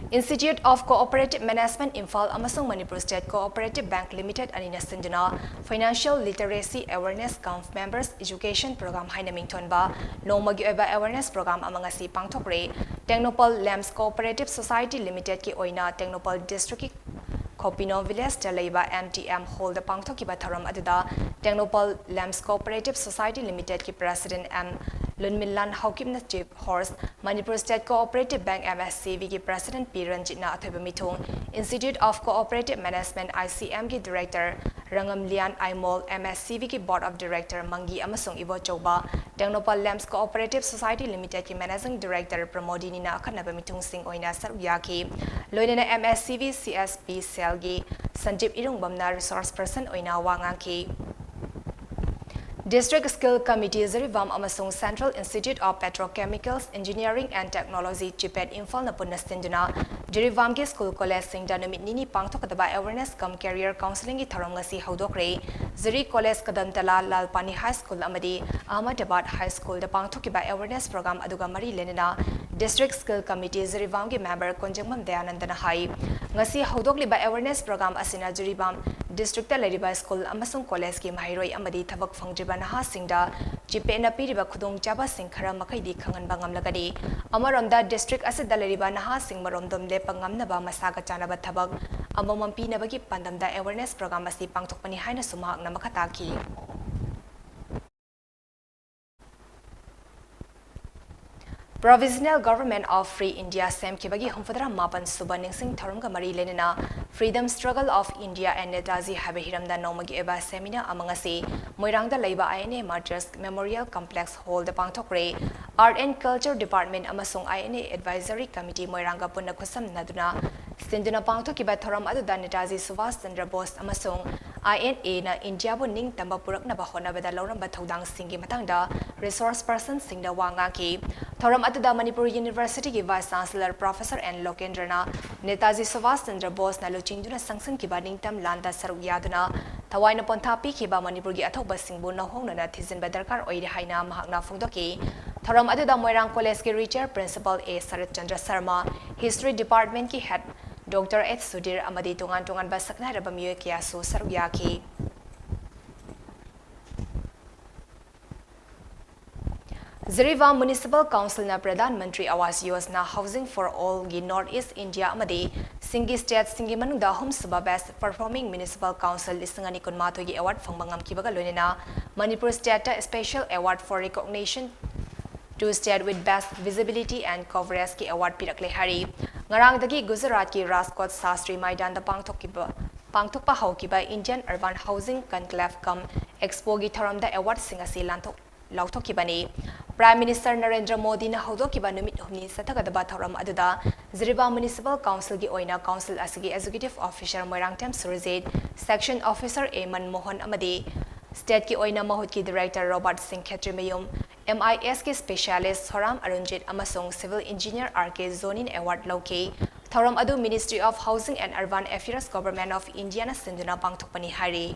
Institute of Cooperative Management Imphal ꯑꯃꯁꯨꯡ Manipur State Cooperative Bank Limited ꯑꯅꯤꯅ ꯁꯤꯟꯗꯨꯅ Financial Literacy Awareness cum Members Education Program ꯍꯥꯏꯅ ꯃꯤꯡꯊꯣꯟꯕ ꯅꯣꯡꯃꯒꯤ ꯑꯣꯏꯕ awareness program ꯑꯃ ꯉꯁꯤ ꯄꯥꯡꯊꯣꯛꯈ꯭ꯔꯦ꯫ ꯇꯦꯡꯅꯧꯄꯜ ꯂꯦꯝꯁ Cooperative Society Limitedꯀꯤ ꯑꯣꯏꯅ ꯇꯦꯡꯅꯧꯄꯜ Districtꯀꯤ ꯈꯣꯄꯤꯅꯣ Villageꯇ ꯂꯩꯕ M T M Hallꯗ ꯄꯥꯡꯊꯣꯛꯈꯤꯕ ꯊꯧꯔꯝ ꯑꯗꯨꯗ Tengnoupal ꯂꯦꯝꯁ Cooperative Society Limitedꯀꯤ President M ꯂꯨꯟꯃꯤꯟꯂꯥꯟ ꯍꯥꯎꯀꯤꯞꯅ Chief Host, Manipur State Cooperative Bank, M S C B, ꯒꯤ President P ꯔꯟꯖꯤꯠꯅ ꯑꯊꯣꯏꯕ ꯃꯤꯊꯨꯡ, Institute of Cooperative Management, I C M, ꯒꯤ Director ꯔꯪꯉꯝꯂꯤꯌꯥꯟ Aimol, M S C B ꯒꯤ Board of Director ꯃꯪꯒꯤ ꯑꯃꯁꯨꯡ Ibochouba, Tengnoupal Lamps Cooperative Society Limited ꯀꯤ Managing Director ꯄ꯭ꯔꯃꯣꯗꯤꯅꯤꯅ ꯑꯈꯟꯅꯕ ꯃꯤꯊꯨꯡꯁꯤꯡ ꯑꯣꯏꯅ ꯁꯔꯨꯛ ꯌꯥꯈꯤ꯫ ꯂꯣꯏꯅꯅ M S C B C S P cell ꯒꯤ ꯁꯟꯖꯤꯞ ꯏꯔꯨꯡꯕꯝꯅ Resource Person ꯑꯣꯏꯅ ꯋꯥ ꯉꯥꯡꯈꯤ꯫ District Skill Committee ꯖꯤꯔꯤꯕꯥꯝ ꯑꯃꯁꯨꯡ Central Institute of Petrochemicals Engineering and Technology, CIPET, ꯏꯝꯐꯥꯜꯅ ꯄꯨꯟꯅ ꯁꯤꯟꯗꯨꯅ ꯖꯤꯔꯤꯕꯥꯝꯒꯤ school collegeꯁꯤꯡꯗ ꯅꯨꯃꯤꯠ ꯅꯤꯅꯤ ꯄꯥꯡꯊꯣꯛꯀꯗꯕ awareness cum career counselling ꯒꯤ ꯊꯧꯔꯝ ꯉꯁꯤ ꯍꯧꯗꯣꯛꯈ꯭ꯔꯦ꯫ ꯖꯤꯔꯤ College, ꯀꯗꯝꯇꯂꯥ, ꯂꯥꯜꯄꯥꯅꯤ High School ꯑꯃꯗꯤ ꯑꯍꯃꯗꯕꯥꯗ High School ꯗ ꯄꯥꯡꯊꯣꯛꯈꯤꯕ awareness program ꯑꯗꯨꯒ ꯃꯔꯤ ꯂꯩꯅꯅ District Skill Committee ꯖꯤꯔꯤꯕꯥꯝꯒꯤ member ꯀꯣꯟꯖꯦꯡꯕꯝ ꯗꯌꯥꯅꯟꯗꯅ ꯍꯥꯏ, ꯉꯁꯤ ꯍꯧꯗꯣꯛꯂꯤꯕ awareness program ꯑꯁꯤꯅ ꯖꯤꯔꯤꯕꯥꯝ district ꯇ ꯂꯩꯔꯤꯕ school ꯑꯃꯁꯨꯡ collegeꯀꯤ ꯃꯍꯩꯔꯣꯏ ꯑꯃꯗꯤ ꯊꯕꯛ ꯐꯪꯗ꯭ꯔꯤꯕ ꯅꯍꯥꯁꯤꯡꯗ CIPET ꯅ ꯄꯤꯔꯤꯕ ꯈꯨꯗꯣꯡꯆꯥꯕꯁꯤꯡ ꯈꯔ ꯃꯈꯩꯗꯤ ꯈꯪꯍꯟꯕ ꯉꯝꯂꯒꯅꯤ꯫ ꯑꯃꯔꯣꯝꯗ, district ꯑꯁꯤꯗ ꯂꯩꯔꯤꯕ ꯅꯍꯥꯁꯤꯡ ꯃꯔꯣꯝꯗꯣꯝ ꯂꯦꯞꯄ ꯉꯝꯅꯕ ꯃꯁꯥꯒ ꯆꯥꯟꯅꯕ ꯊꯕꯛ ꯑꯃꯃꯝ ꯄꯤꯅꯕꯒꯤ ꯄꯥꯟꯗꯝꯗ awareness program ꯑꯁꯤ ꯄꯥꯡꯊꯣꯛꯄꯅꯤ ꯍꯥꯏꯅꯁꯨ ꯃꯍꯥꯛꯅ ꯃꯈꯥ ꯇꯥꯈꯤ꯫ Provisional Government of Free India ꯁꯦꯝꯈꯤꯕꯒꯤ ꯍꯨꯝꯐꯨꯇꯔꯥ ꯃꯥꯄꯟ ꯁꯨꯕ ꯅꯤꯡꯁꯤꯡ ꯊꯧꯔꯝꯒ ꯃꯔꯤ ꯂꯩꯅꯅ Freedom Struggle of India and Netaji ꯍꯥꯏꯕ ꯍꯤꯔꯝꯗ ꯅꯣꯡꯃꯒꯤ ꯑꯣꯏꯕ seminar ꯑꯃ ꯉꯁꯤ ꯃꯣꯏꯔꯥꯡꯗ ꯂꯩꯕ I N A Martyrs Memorial Complex Hall the ꯄꯥꯡꯊꯣꯛꯈ꯭ꯔꯦ꯫ Art and Culture Department ꯑꯃꯁꯨꯡ I N A Advisory Committee ꯃꯣꯏꯔꯥꯡꯒ ꯄꯨꯟꯅ ꯈꯨꯠꯁꯝꯅꯗꯨꯅ ꯁꯤꯟꯗꯨꯅ ꯄꯥꯡꯊꯣꯛꯈꯤꯕ ꯊꯧꯔꯝ ꯑꯗꯨꯗ ꯅꯦꯇꯥꯖꯤ ꯁꯨꯚꯥꯁ ꯆꯟꯗ꯭ꯔ ꯕꯣꯁ ꯑꯃꯁꯨꯡ I N A ꯅ ꯏꯟꯗꯤꯌꯥꯕꯨ ꯅꯤꯡꯇꯝꯕ ꯄꯨꯔꯛꯅꯕ ꯍꯣꯠꯅꯕꯗ ꯂꯧꯔꯝꯕ ꯊꯧꯗꯥꯡꯁꯤꯡꯒꯤ ꯃꯇꯥꯡꯗ resource personꯁꯤꯡꯗ ꯋꯥ ꯉꯥꯡꯈꯤ꯫ ꯊꯧꯔꯝ ꯑꯗꯨꯗ Manipur Universityꯒꯤ Vice Chancellor Professor N ꯂꯣꯀꯦꯟꯗ꯭ꯔꯅ Netaji Subhash Chandra ꯕꯣꯁꯅ ꯂꯨꯆꯤꯡꯗꯨꯅ ꯆꯪꯁꯤꯟꯈꯤꯕ ꯅꯤꯡꯇꯝ ꯂꯥꯟꯗ ꯁꯔꯨꯛ ꯌꯥꯗꯨꯅ ꯊꯋꯥꯏꯅ ꯄꯣꯟꯊꯥ ꯄꯤꯈꯤꯕ ꯃꯅꯤꯄꯨꯔꯒꯤ ꯑꯊꯧꯕꯁꯤꯡꯕꯨ ꯅꯧꯍꯧꯅꯅ ꯊꯤꯖꯤꯟꯕ ꯗꯔꯀꯥꯔ ꯑꯣꯏꯔꯤ ꯍꯥꯏꯅ ꯃꯍꯥꯛꯅ ꯐꯣꯡꯗꯣꯛꯈꯤ꯫ ꯊꯧꯔꯝ ꯑꯗꯨꯗ ꯃꯣꯏꯔꯥꯡ Collegeꯀꯤ Retired Principal A shirt Chandra Sharma, History Departmentꯀꯤ Head Doctor H Sudhir ꯑꯃꯗꯤ ꯇꯣꯉꯥꯟ ꯇꯣꯉꯥꯟꯕ ꯁꯛꯅꯥꯏꯔꯕ ꯃꯤꯑꯣꯏ ꯀꯌꯥꯁꯨ ꯁꯔꯨꯛ ꯌꯥꯈꯤ꯫ Jiribam Municipal Councilꯅ Pradhan Mantri Awas Yojana Housing for Allꯒꯤ North East India ꯑꯃꯗꯤ ꯁꯤꯡꯒꯤ stateꯁꯤꯡꯒꯤ ꯃꯅꯨꯡꯗ ꯑꯍꯨꯝꯁꯨꯕ Best Performing Municipal Council ꯂꯤꯁꯤꯡ ꯑꯅꯤ ꯀꯨꯟꯃꯥꯊꯣꯏꯒꯤ award ꯐꯪꯕ ꯉꯝꯈꯤꯕꯒ ꯂꯣꯏꯅꯅ Manipur stateꯇ special award for recognition to state with best visibility and coverage ꯀꯤ award ꯄꯤꯔꯛꯂꯦ ꯍꯥꯏꯔꯤ꯫ ꯉꯔꯥꯡꯗꯒꯤ ꯒꯨꯖꯔꯥꯠꯀꯤ ꯔꯥꯖꯀꯣꯠ ꯁꯥꯁꯇ꯭ꯔꯤ ꯃꯥꯏꯗꯥꯟꯗ ꯄꯥꯡꯊꯣꯛꯈꯤꯕ ꯄꯥꯡꯊꯣꯛꯄ ꯍꯧꯈꯤꯕ Indian Urban Housing Conclave cum Expo ꯒꯤ ꯊꯧꯔꯝꯗ award ꯁꯤꯡ ꯑꯁꯤ ꯂꯥꯟꯊꯣꯛ ꯂꯥꯎꯊꯣꯛꯈꯤꯕꯅꯤ꯫ Prime Minister ꯅꯔꯦꯟꯗ꯭ꯔ ꯃꯣꯗꯤꯅ ꯍꯧꯗꯣꯛꯈꯤꯕ ꯅꯨꯃꯤꯠ ꯍꯨꯝꯅꯤ ꯆꯠꯊꯒꯗꯕ ꯊꯧꯔꯝ ꯑꯗꯨꯗ ꯖꯤꯔꯤꯕꯥꯝ Municipal Council ꯒꯤ ꯑꯣꯏꯅ council ꯑꯁꯤꯒꯤ Executive Officer Moirangthem Surjit, Section Officer ꯑꯦ ꯃꯟꯃꯣꯍꯟ ꯑꯃꯗꯤ state ꯀꯤ ꯑꯣꯏꯅ ꯃꯍꯨꯠꯀꯤ Director ꯔꯣꯕꯥꯔꯠ ꯁꯤꯡ ꯈꯦꯇ꯭ꯔꯤꯃꯌꯨꯝ, MIS ꯀꯤ specialist ꯁꯣꯔꯥꯝ ꯑꯔꯨꯟꯖꯤꯠ ꯑꯃꯁꯨꯡ Civil Engineer R K ꯖꯣꯅꯤꯅ award ꯂꯧꯈꯤ꯫ ꯊꯧꯔꯝ ꯑꯗꯨ Ministry of Housing and Urban Affairs, Government of India ꯅ ꯁꯤꯟꯗꯨꯅ ꯄꯥꯡꯊꯣꯛꯄꯅꯤ ꯍꯥꯏꯔꯤ꯫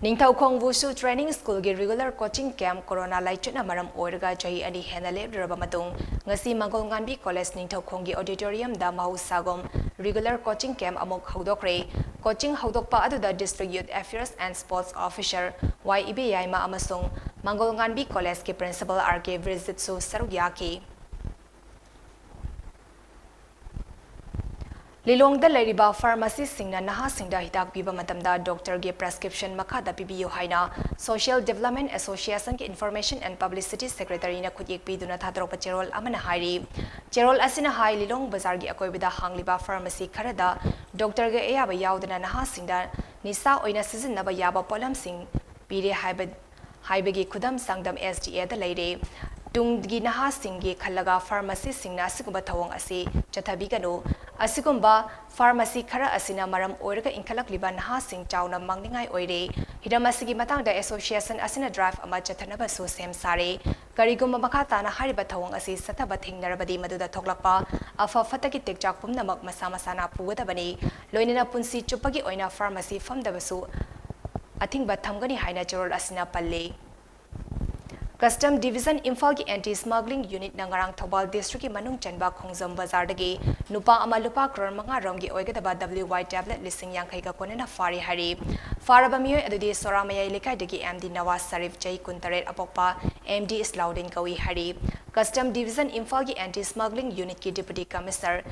ꯅꯤꯡꯊꯧꯈꯣꯡ ꯋꯨꯁꯨ Training School ꯒꯤ regular coaching camp corona ꯂꯥꯏꯆꯠꯅ ꯃꯔꯝ ꯑꯣꯏꯔꯒ ꯆꯍꯤ ꯑꯅꯤ ꯍꯦꯟꯅ ꯂꯦꯞꯂꯨꯔꯕ ꯃꯇꯨꯡ ꯉꯁꯤ ꯃꯪꯒꯣꯜꯉꯥꯟꯕꯤ College ꯅꯤꯡꯊꯧꯈꯣꯡꯒꯤ auditorium ꯗ ꯃꯍꯧꯁꯥꯒꯨꯝ regular coaching camp ꯑꯃꯨꯛ ꯍꯧꯗꯣꯛꯈ꯭ꯔꯦ꯫ Coaching ꯍꯧꯗꯣꯛꯄ ꯑꯗꯨꯗ District Youth Affairs and Sports Officer ꯋꯥꯏ ꯏꯕꯦꯌꯥꯏꯃ ꯑꯃꯁꯨꯡ ꯃꯪꯒꯣꯜꯉꯥꯟꯕꯤ College ꯀꯤ Principal R K ꯕꯤꯔꯖꯤꯠꯁꯨ ꯁꯔꯨꯛ ꯌꯥꯈꯤ꯫ ꯂꯤꯂꯣꯡꯗ ꯂꯩꯔꯤꯕ pharmacy ꯁꯤꯡꯅ ꯅꯍꯥꯁꯤꯡꯗ ꯍꯤꯗꯥꯛ ꯄꯤꯕ ꯃꯇꯝꯗ doctor ꯒꯤ prescription ꯃꯈꯥꯗ ꯄꯤꯕꯤꯌꯨ ꯍꯥꯏꯅ Social Development Association ꯒꯤ Information and Publicity Secretary ꯅ ꯈꯨꯠꯌꯦꯛ ꯄꯤꯗꯨꯅ ꯊꯥꯗꯣꯔꯛꯄ ꯆꯦꯔꯣꯜ ꯑꯃꯅ ꯍꯥꯏꯔꯤ꯫ ꯆꯦꯔꯣꯜ ꯑꯁꯤꯅ ꯍꯥꯏ, ꯂꯤꯂꯣꯡ ꯕꯖꯥꯔꯒꯤ ꯑꯀꯣꯏꯕꯗ ꯍꯥꯡꯂꯤꯕ pharmacy ꯈꯔꯗ doctor ꯒꯤ ꯑꯌꯥꯕ ꯌꯥꯎꯗꯅ ꯅꯍꯥꯁꯤꯡꯗ ꯅꯤꯁꯥ ꯑꯣꯏꯅ ꯁꯤꯖꯤꯟꯅꯕ ꯌꯥꯕ ꯄꯣꯠꯂꯝꯁꯤꯡ ꯄꯤꯔꯦ ꯍꯥꯏꯕ ꯍꯥꯏꯕꯒꯤ ꯈꯨꯗꯝ ꯆꯥꯡꯗꯝ S D A ꯗ ꯂꯩꯔꯦ꯫ ꯇꯨꯡꯒꯤ ꯅꯍꯥꯁꯤꯡꯒꯤ ꯈꯜꯂꯒ pharmacy ꯁꯤꯡꯅ ꯑꯁꯤꯒꯨꯝꯕ ꯊꯧꯑꯣꯡ ꯑꯁꯤ ꯆꯠꯊꯕꯤꯒꯅꯨ꯫ ꯑꯁꯤꯒꯨꯝꯕ pharmacy ꯈꯔ ꯑꯁꯤꯅ ꯃꯔꯝ ꯑꯣꯏꯔꯒ ꯏꯟꯈꯠꯂꯛꯂꯤꯕ ꯅꯍꯥꯁꯤꯡ ꯆꯥꯎꯅ ꯃꯥꯡꯅꯤꯡꯉꯥꯏ ꯑꯣꯏꯔꯦ꯫ ꯍꯤꯔꯝ ꯑꯁꯤꯒꯤ ꯃꯇꯥꯡꯗ association ꯑꯁꯤꯅ drive ꯑꯃ ꯆꯠꯊꯅꯕꯁꯨ ꯁꯦꯝ ꯁꯥꯔꯦ꯫ ꯀꯔꯤꯒꯨꯝꯕ ꯃꯈꯥ ꯇꯥꯅ ꯍꯥꯏꯔꯤꯕ ꯊꯧꯑꯣꯡ ꯑꯁꯤ ꯆꯠꯊꯕ ꯊꯦꯡꯅꯔꯕꯗꯤ ꯃꯗꯨꯗ ꯊꯣꯛꯂꯛꯄ ꯑꯐ ꯐꯠꯇꯒꯤ ꯇꯦꯛꯆꯥꯛ ꯄꯨꯝꯅꯃꯛ ꯃꯁꯥ ꯃꯁꯥꯅ ꯄꯨꯒꯗꯕꯅꯤ꯫ ꯂꯣꯏꯅꯅ ꯄꯨꯟꯁꯤ ꯆꯨꯞꯄꯒꯤ ꯑꯣꯏꯅ pharmacy ꯐꯝꯗꯕꯁꯨ ꯑꯊꯤꯡꯕ ꯊꯝꯒꯅꯤ ꯍꯥꯏꯅ ꯆꯦꯔꯣꯜ ꯑꯁꯤꯅ ꯄꯜꯂꯤ꯫ Custom Division ꯏꯝꯐꯥꯜꯒꯤ Anti Smuggling Unit ꯅ ꯉꯔꯥꯡ ꯊꯧꯕꯥꯜ district ꯀꯤ ꯃꯅꯨꯡ ꯆꯟꯕ ꯈꯣꯡꯖꯣꯝ ꯕꯖꯥꯔꯗꯒꯤ ꯅꯨꯄꯥ ꯑꯃ ꯂꯨꯄꯥ ꯀ꯭ꯔꯣꯔ ꯃꯉꯥ ꯔꯣꯝꯒꯤ ꯑꯣꯏꯒꯗꯕ W Y tablet ꯂꯤꯁꯤꯡ ꯌꯥꯡꯈꯩꯒ ꯀꯣꯟꯅꯅ ꯐꯥꯔꯤ ꯍꯥꯏꯔꯤ꯫ ꯐꯥꯔꯕ ꯃꯤꯑꯣꯏ ꯑꯗꯨꯗꯤ ꯁꯣꯔꯥꯃꯌꯥꯏ ꯂꯩꯀꯥꯏꯗꯒꯤ M D ꯅꯋꯥꯖ ꯁꯔꯤꯐ, ꯆꯍꯤ ꯀꯨꯟꯇꯔꯦꯠ ꯑꯄꯣꯛꯄ, M D ꯏꯁꯂꯥꯎꯗꯤꯟ ꯀꯧꯏ ꯍꯥꯏꯔꯤ꯫ Custom Division ꯏꯝꯐꯥꯜꯒꯤ Anti Smuggling Unit ꯀꯤ Deputy Commissioner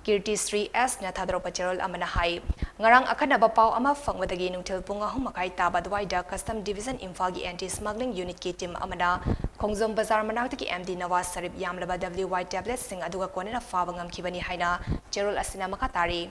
ꯀꯤꯔꯇꯤꯁ꯭ꯔꯤ ꯑꯦꯁ ꯅ ꯊꯥꯗꯣꯔꯛꯄ ꯆꯦꯔꯣꯜ ꯑꯃꯅ ꯍꯥꯏ, ꯉꯔꯥꯡ ꯑꯈꯟꯅꯕ ꯄꯥꯎ ꯑꯃ ꯐꯪꯕꯗꯒꯤ ꯅꯨꯡꯊꯤꯜ ꯄꯨꯡ ꯑꯍꯨꯝ ꯃꯈꯥꯏ ꯇꯥꯕ ꯑꯗꯨꯋꯥꯏꯗ Custom Division ꯏꯝꯐꯥꯜꯒꯤ Anti Smuggling Unitꯀꯤ team ꯑꯃꯅ ꯈꯣꯡꯖꯣꯝ ꯕꯖꯥꯔ ꯃꯅꯥꯛꯇꯒꯤ M D Nawaz Sharif ꯌꯥꯝꯂꯕ W Y tabletꯁꯤꯡ ꯑꯗꯨꯒ ꯀꯣꯟꯅꯅ ꯐꯥꯕ ꯉꯝꯈꯤꯕꯅꯤ ꯍꯥꯏꯅ ꯆꯦꯔꯣꯜ ꯑꯁꯤꯅ ꯃꯈꯥ ꯇꯥꯔꯤ꯫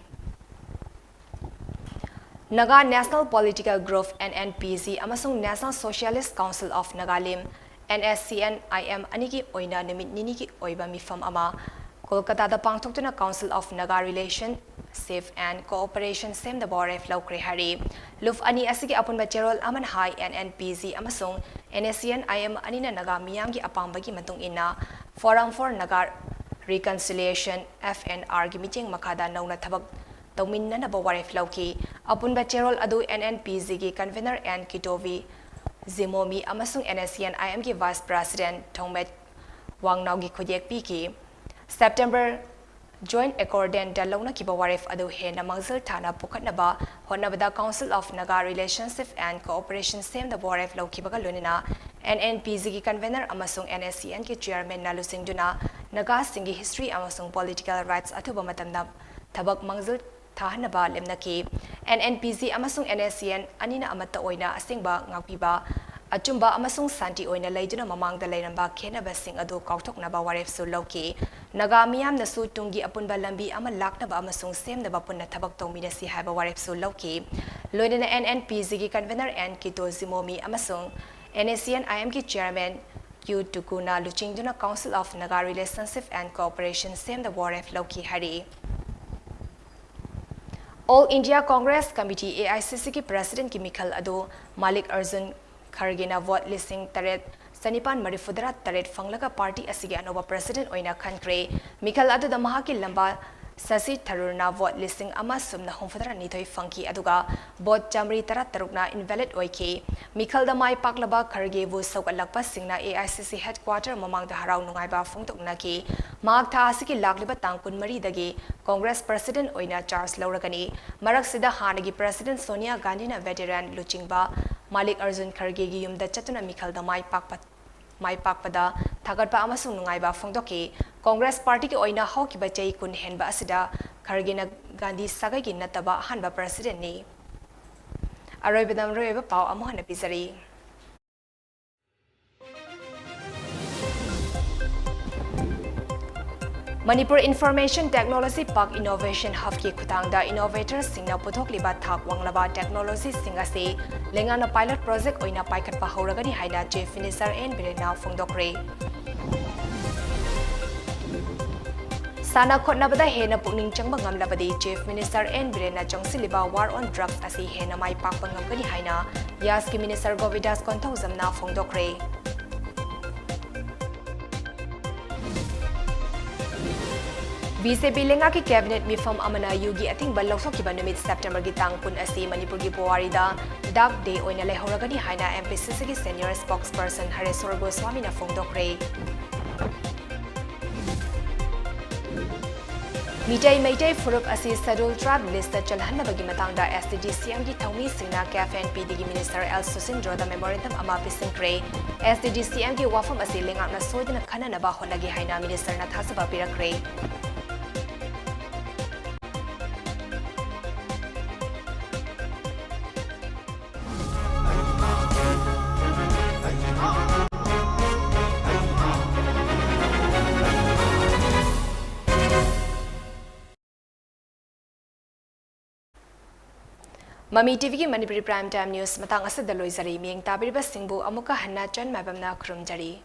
Naga National Political Group, N N P G, ꯑꯃꯁꯨꯡ National Socialist Council of Nagalim, N S C N I M, ꯑꯅꯤꯒꯤ ꯑꯣꯏꯅ ꯅꯨꯃꯤꯠ ꯅꯤꯅꯤꯒꯤ ꯑꯣꯏꯕ ꯃꯤꯐꯝ ꯑꯃ ꯀꯣꯜꯀꯇꯥꯗ ꯄꯥꯡꯊꯣꯛꯇꯨꯅ Council of Naga Relationship and Cooperation ꯁꯦꯝꯅꯕ ꯋꯥꯔꯦꯞ ꯂꯧꯈ꯭ꯔꯦ ꯍꯥꯏꯔꯤ꯫ ꯂꯨꯞ ꯑꯅꯤ ꯑꯁꯤꯒꯤ ꯑꯄꯨꯟꯕ ꯆꯦꯔꯣꯜ ꯑꯃꯅ ꯍꯥꯏ, N N P G ꯑꯃꯁꯨꯡ N S C N I M ꯑꯅꯤꯅ ꯅꯥꯒꯥ ꯃꯤꯌꯥꯝꯒꯤ ꯑꯄꯥꯝꯕꯒꯤ ꯃꯇꯨꯡ ꯏꯟꯅ Forum for Naga Reconciliation, F N R, ꯒꯤ ꯃꯤꯠꯌꯦꯡ ꯃꯈꯥꯗ ꯅꯧꯅ ꯊꯕꯛ ꯇꯧꯃꯤꯟꯅꯅꯕ ꯋꯥꯔꯦꯞ ꯂꯧꯈꯤ꯫ ꯑꯄꯨꯟꯕ ꯆꯦꯔꯣꯜ ꯑꯗꯨ N N P G ꯒꯤ convener N Kitovi Zimomi ꯑꯃꯁꯨꯡ N S C N I M ꯒꯤ vice president Thongmet Wangnaoꯒꯤ ꯈꯨꯠꯌꯦꯛ ꯄꯤꯈꯤ꯫ September joint accordantꯗ ꯂꯧꯅꯈꯤꯕ ꯋꯥꯔꯦꯞ ꯑꯗꯨ ꯍꯦꯟꯅ ꯃꯥꯡꯖꯤꯜ ꯊꯥꯅ ꯄꯨꯈꯠꯅꯕ ꯍꯣꯠꯅꯕꯗ Council of Naga Relationship and Cooperation ꯁꯦꯝꯅꯕ ꯋꯥꯔꯦꯞ ꯂꯧꯈꯤꯕꯒ ꯂꯣꯏꯅꯅ N N P G ꯒꯤ convener ꯑꯃꯁꯨꯡ N S C N ꯒꯤ chairmanꯅ ꯂꯨꯆꯤꯡꯗꯨꯅ ꯅꯥꯒꯥꯁꯤꯡꯒꯤ history ꯑꯃꯁꯨꯡ political rights ꯑꯊꯨꯕ ꯃꯇꯝꯗ ꯊꯕꯛ ꯃꯥꯡꯖꯤꯜ ꯊꯥꯍꯟꯅꯕ ꯂꯦꯞꯅꯈꯤ꯫ N N P G ꯑꯃꯁꯨꯡ N S C N ꯑꯅꯤꯅ ꯑꯃꯠꯇ ꯑꯣꯏꯅ ꯑꯁꯦꯡꯕ ꯉꯥꯛꯄꯤꯕ, ꯑꯆꯨꯝꯕ ꯑꯃꯁꯨꯡ ꯁꯥꯟꯇꯤ ꯑꯣꯏꯅ ꯂꯩꯗꯨꯅ ꯃꯃꯥꯡꯗ ꯂꯩꯔꯝꯕ ꯈꯦꯟꯅꯕꯁꯤꯡ ꯑꯗꯨ ꯀꯥꯎꯊꯣꯛꯅꯕ ꯋꯥꯔꯦꯞꯁꯨ ꯂꯧꯈꯤ꯫ ꯅꯥꯒꯥ ꯃꯤꯌꯥꯝꯅꯁꯨ ꯇꯨꯡꯒꯤ ꯑꯄꯨꯟꯕ ꯂꯝꯕꯤ ꯑꯃ ꯂꯥꯛꯅꯕ ꯑꯃꯁꯨꯡ ꯁꯦꯝꯅꯕ ꯄꯨꯟꯅ ꯊꯕꯛ ꯇꯧꯃꯤꯟꯅꯁꯤ ꯍꯥꯏꯕ ꯋꯥꯔꯦꯞꯁꯨ ꯂꯧꯈꯤ꯫ ꯂꯣꯏꯅꯅ N N P G ꯒꯤ convener N Kito Zimomi ꯑꯃꯁꯨꯡ N S C N I M ꯒꯤ chairman Q Tukuna ꯂꯨꯆꯤꯡꯗꯨꯅ Council of Naga Relationship and Cooperation ꯁꯦꯝꯅꯕ ꯋꯥꯔꯦꯞ ꯂꯧꯈꯤ ꯍꯥꯏꯔꯤ꯫ All India Congress Committee, A I C C, ꯒꯤ presidentꯀꯤ ꯃꯤꯈꯜ ꯑꯗꯨ ꯃꯥꯂꯤꯛ ꯑꯔꯖꯨꯟ ꯈꯔꯒꯦꯅ vote ꯂꯤꯁꯤꯡ ꯇꯔꯦꯠ ꯆꯅꯤꯄꯥꯟ ꯃꯔꯤꯐꯨꯇꯔꯥ ꯇꯔꯦꯠ ꯐꯪꯂꯒ party ꯑꯁꯤꯒꯤ ꯑꯅꯧꯕ president ꯑꯣꯏꯅ ꯈꯟꯈ꯭ꯔꯦ꯫ ꯃꯤꯈꯜ ꯑꯗꯨꯗ ꯃꯍꯥꯛꯀꯤ ꯂꯝꯕꯥ ꯁꯁꯤ ꯊꯔꯨꯔꯅ vote ꯂꯤꯁꯤꯡ ꯑꯃ ꯁꯨꯞꯅ ꯍꯨꯝꯐꯨꯇꯔꯥ ꯅꯤꯊꯣꯏ ꯐꯪꯈꯤ, ꯑꯗꯨꯒ vote ꯆꯥꯃꯔꯤ ꯇꯔꯥꯇꯔꯨꯛꯅ invalid ꯑꯣꯏꯈꯤ꯫ ꯃꯤꯈꯜꯗ ꯃꯥꯏ ꯄꯥꯛꯂꯕ ꯈꯔꯒꯦꯕꯨ ꯁꯧꯒꯠꯂꯛꯄꯁꯤꯡꯅ A I C C headquarter ꯃꯃꯥꯡꯗ ꯍꯔꯥꯎ ꯅꯨꯡꯉꯥꯏꯕ ꯐꯣꯡꯗꯣꯛꯅꯈꯤ꯫ ꯃꯍꯥꯛ ꯊꯥ ꯑꯁꯤꯒꯤ ꯂꯥꯛꯂꯤꯕ ꯇꯥꯡ ꯀꯨꯟꯃꯔꯤꯗꯒꯤ Congress president ꯑꯣꯏꯅ charge ꯂꯧꯔꯒꯅꯤ꯫ ꯃꯔꯛꯁꯤꯗ ꯍꯥꯟꯅꯒꯤ president ꯁꯣꯅꯤꯌꯥ ꯒꯥꯟꯙꯤꯅ veteran ꯂꯨꯆꯤꯡꯕ ꯃꯥꯂꯤꯛ ꯑꯔꯖꯨꯟ ꯈꯔꯒꯦꯒꯤ ꯌꯨꯝꯗ ꯆꯠꯇꯨꯅ ꯃꯤꯈꯜꯗ ꯃꯥꯏ ꯄꯥꯛꯄ, ꯃꯥꯏ ꯄꯥꯛꯄꯗ ꯊꯥꯒꯠꯄ ꯑꯃꯁꯨꯡ ꯅꯨꯡꯉꯥꯏꯕ ꯐꯣꯡꯗꯣꯛꯈꯤ꯫ Congress partyꯒꯤ ꯑꯣꯏꯅ ꯍꯧꯈꯤꯕ ꯆꯍꯤ ꯀꯨꯟ ꯍꯦꯟꯕ ꯑꯁꯤꯗ ꯈꯔꯒꯦꯅ ꯒꯥꯟꯙꯤ ꯁꯥꯒꯩꯒꯤ ꯅꯠꯇꯕ ꯑꯍꯥꯟꯕ presidentꯅꯤ꯫ ꯑꯔꯣꯏꯕꯗ ꯃꯔꯨꯑꯣꯏꯕ ꯄꯥꯎ ꯑꯃꯨꯛ ꯍꯟꯅ ꯄꯤꯖꯔꯤ꯫ Manipur Information Technology Park Innovation Hubꯀꯤ ꯈꯨꯠꯊꯥꯡꯗ innovatorꯁꯤꯡꯅ ꯄꯨꯊꯣꯛꯂꯤꯕ ꯊꯥꯛ ꯋꯥꯡꯂꯕ technologyꯁꯤꯡ ꯑꯁꯤ ꯂꯩꯉꯥꯛꯅ pilot project ꯑꯣꯏꯅ ꯄꯥꯏꯈꯠꯄ ꯍꯧꯔꯒꯅꯤ ꯍꯥꯏꯅ Chief Minister ꯑꯦꯟ ꯕꯤꯔꯦꯟꯅ ꯐꯣꯡꯗꯣꯛꯈ꯭ꯔꯦ꯫ ꯁꯥꯟꯅ ꯈꯣꯠꯅꯕꯗ ꯍꯦꯟꯅ ꯄꯨꯛꯅꯤꯡ ꯆꯪꯕ ꯉꯝꯂꯕꯗꯤ Chief Minister ꯑꯦꯟ ꯕꯤꯔꯦꯟꯅ ꯆꯪꯁꯤꯜꯂꯤꯕ war on drugs ꯑꯁꯤ ꯍꯦꯟꯅ ꯃꯥꯏ ꯄꯥꯛꯄ ꯉꯝꯒꯅꯤ ꯍꯥꯏꯅ ꯌꯥꯁꯀꯤ Minister ꯒꯣꯕꯤꯟꯗꯥꯁ ꯀꯣꯟꯊꯧꯖꯝꯅ ꯐꯣꯡꯗꯣꯛꯈ꯭ꯔꯦ꯫ ꯕꯤ ꯖꯦ ꯄꯤ ꯂꯩꯉꯥꯛꯀꯤ cabinet ꯃꯤꯐꯝ ꯑꯃꯅ ꯌꯨꯒꯤ ꯑꯊꯤꯡꯕ ꯂꯧꯊꯣꯛꯈꯤꯕ ꯅꯨꯃꯤꯠ Septemberꯒꯤ ꯇꯥꯡ ꯀꯨꯟ ꯑꯁꯤ ꯃꯅꯤꯄꯨꯔꯒꯤ ꯄꯨꯋꯥꯔꯤꯗ dark day ꯑꯣꯏꯅ ꯂꯩꯍꯧꯔꯒꯅꯤ ꯍꯥꯏꯅ M P C Cꯒꯤ senior spokesperson ꯍꯔꯦꯁ꯭ꯋꯔ ꯒꯣꯁ꯭ꯋꯥꯃꯤꯅ ꯐꯣꯡꯗꯣꯛꯈ꯭ꯔꯦ꯫ Meitei Meitei ꯐꯨꯔꯨꯞ ꯑꯁꯤ Scheduled Tribe listꯇ ꯆꯜꯍꯟꯅꯕꯒꯤ ꯃꯇꯥꯡꯗ S T D C Mꯒꯤ ꯊꯧꯃꯤꯁꯤꯡꯅ CAF and P Dꯒꯤ Minister L ꯁꯨꯁꯤꯟꯗ꯭ꯔꯣꯗ memorandum ꯑꯃ ꯄꯤꯁꯤꯟꯈ꯭ꯔꯦ꯫ S T D C Mꯒꯤ ꯋꯥꯐꯝ ꯑꯁꯤ ꯂꯩꯉꯥꯛꯅ ꯁꯣꯏꯗꯅ ꯈꯟꯅꯅꯕ ꯍꯣꯠꯅꯒꯦ ꯍꯥꯏꯅ ministerꯅ ꯊꯥꯖꯕ ꯄꯤꯔꯛꯈ꯭ꯔꯦ꯫ ꯃꯃꯤ ꯇꯤꯚꯤꯒꯤ ꯃꯅꯤꯄꯨꯔꯤ Prime Time News ꯃꯇꯥꯡ ꯑꯁꯤꯗ ꯂꯣꯏꯖꯔꯤ꯫ ꯃꯤꯠꯌꯦꯡ ꯇꯥꯕꯤꯔꯤꯕꯁꯤꯡꯕꯨ ꯑꯃꯨꯛꯀ ꯍꯟꯅ ꯆꯟ ꯃꯥꯏꯕꯝꯅ ꯈꯨꯔꯨꯝꯖꯔꯤ꯫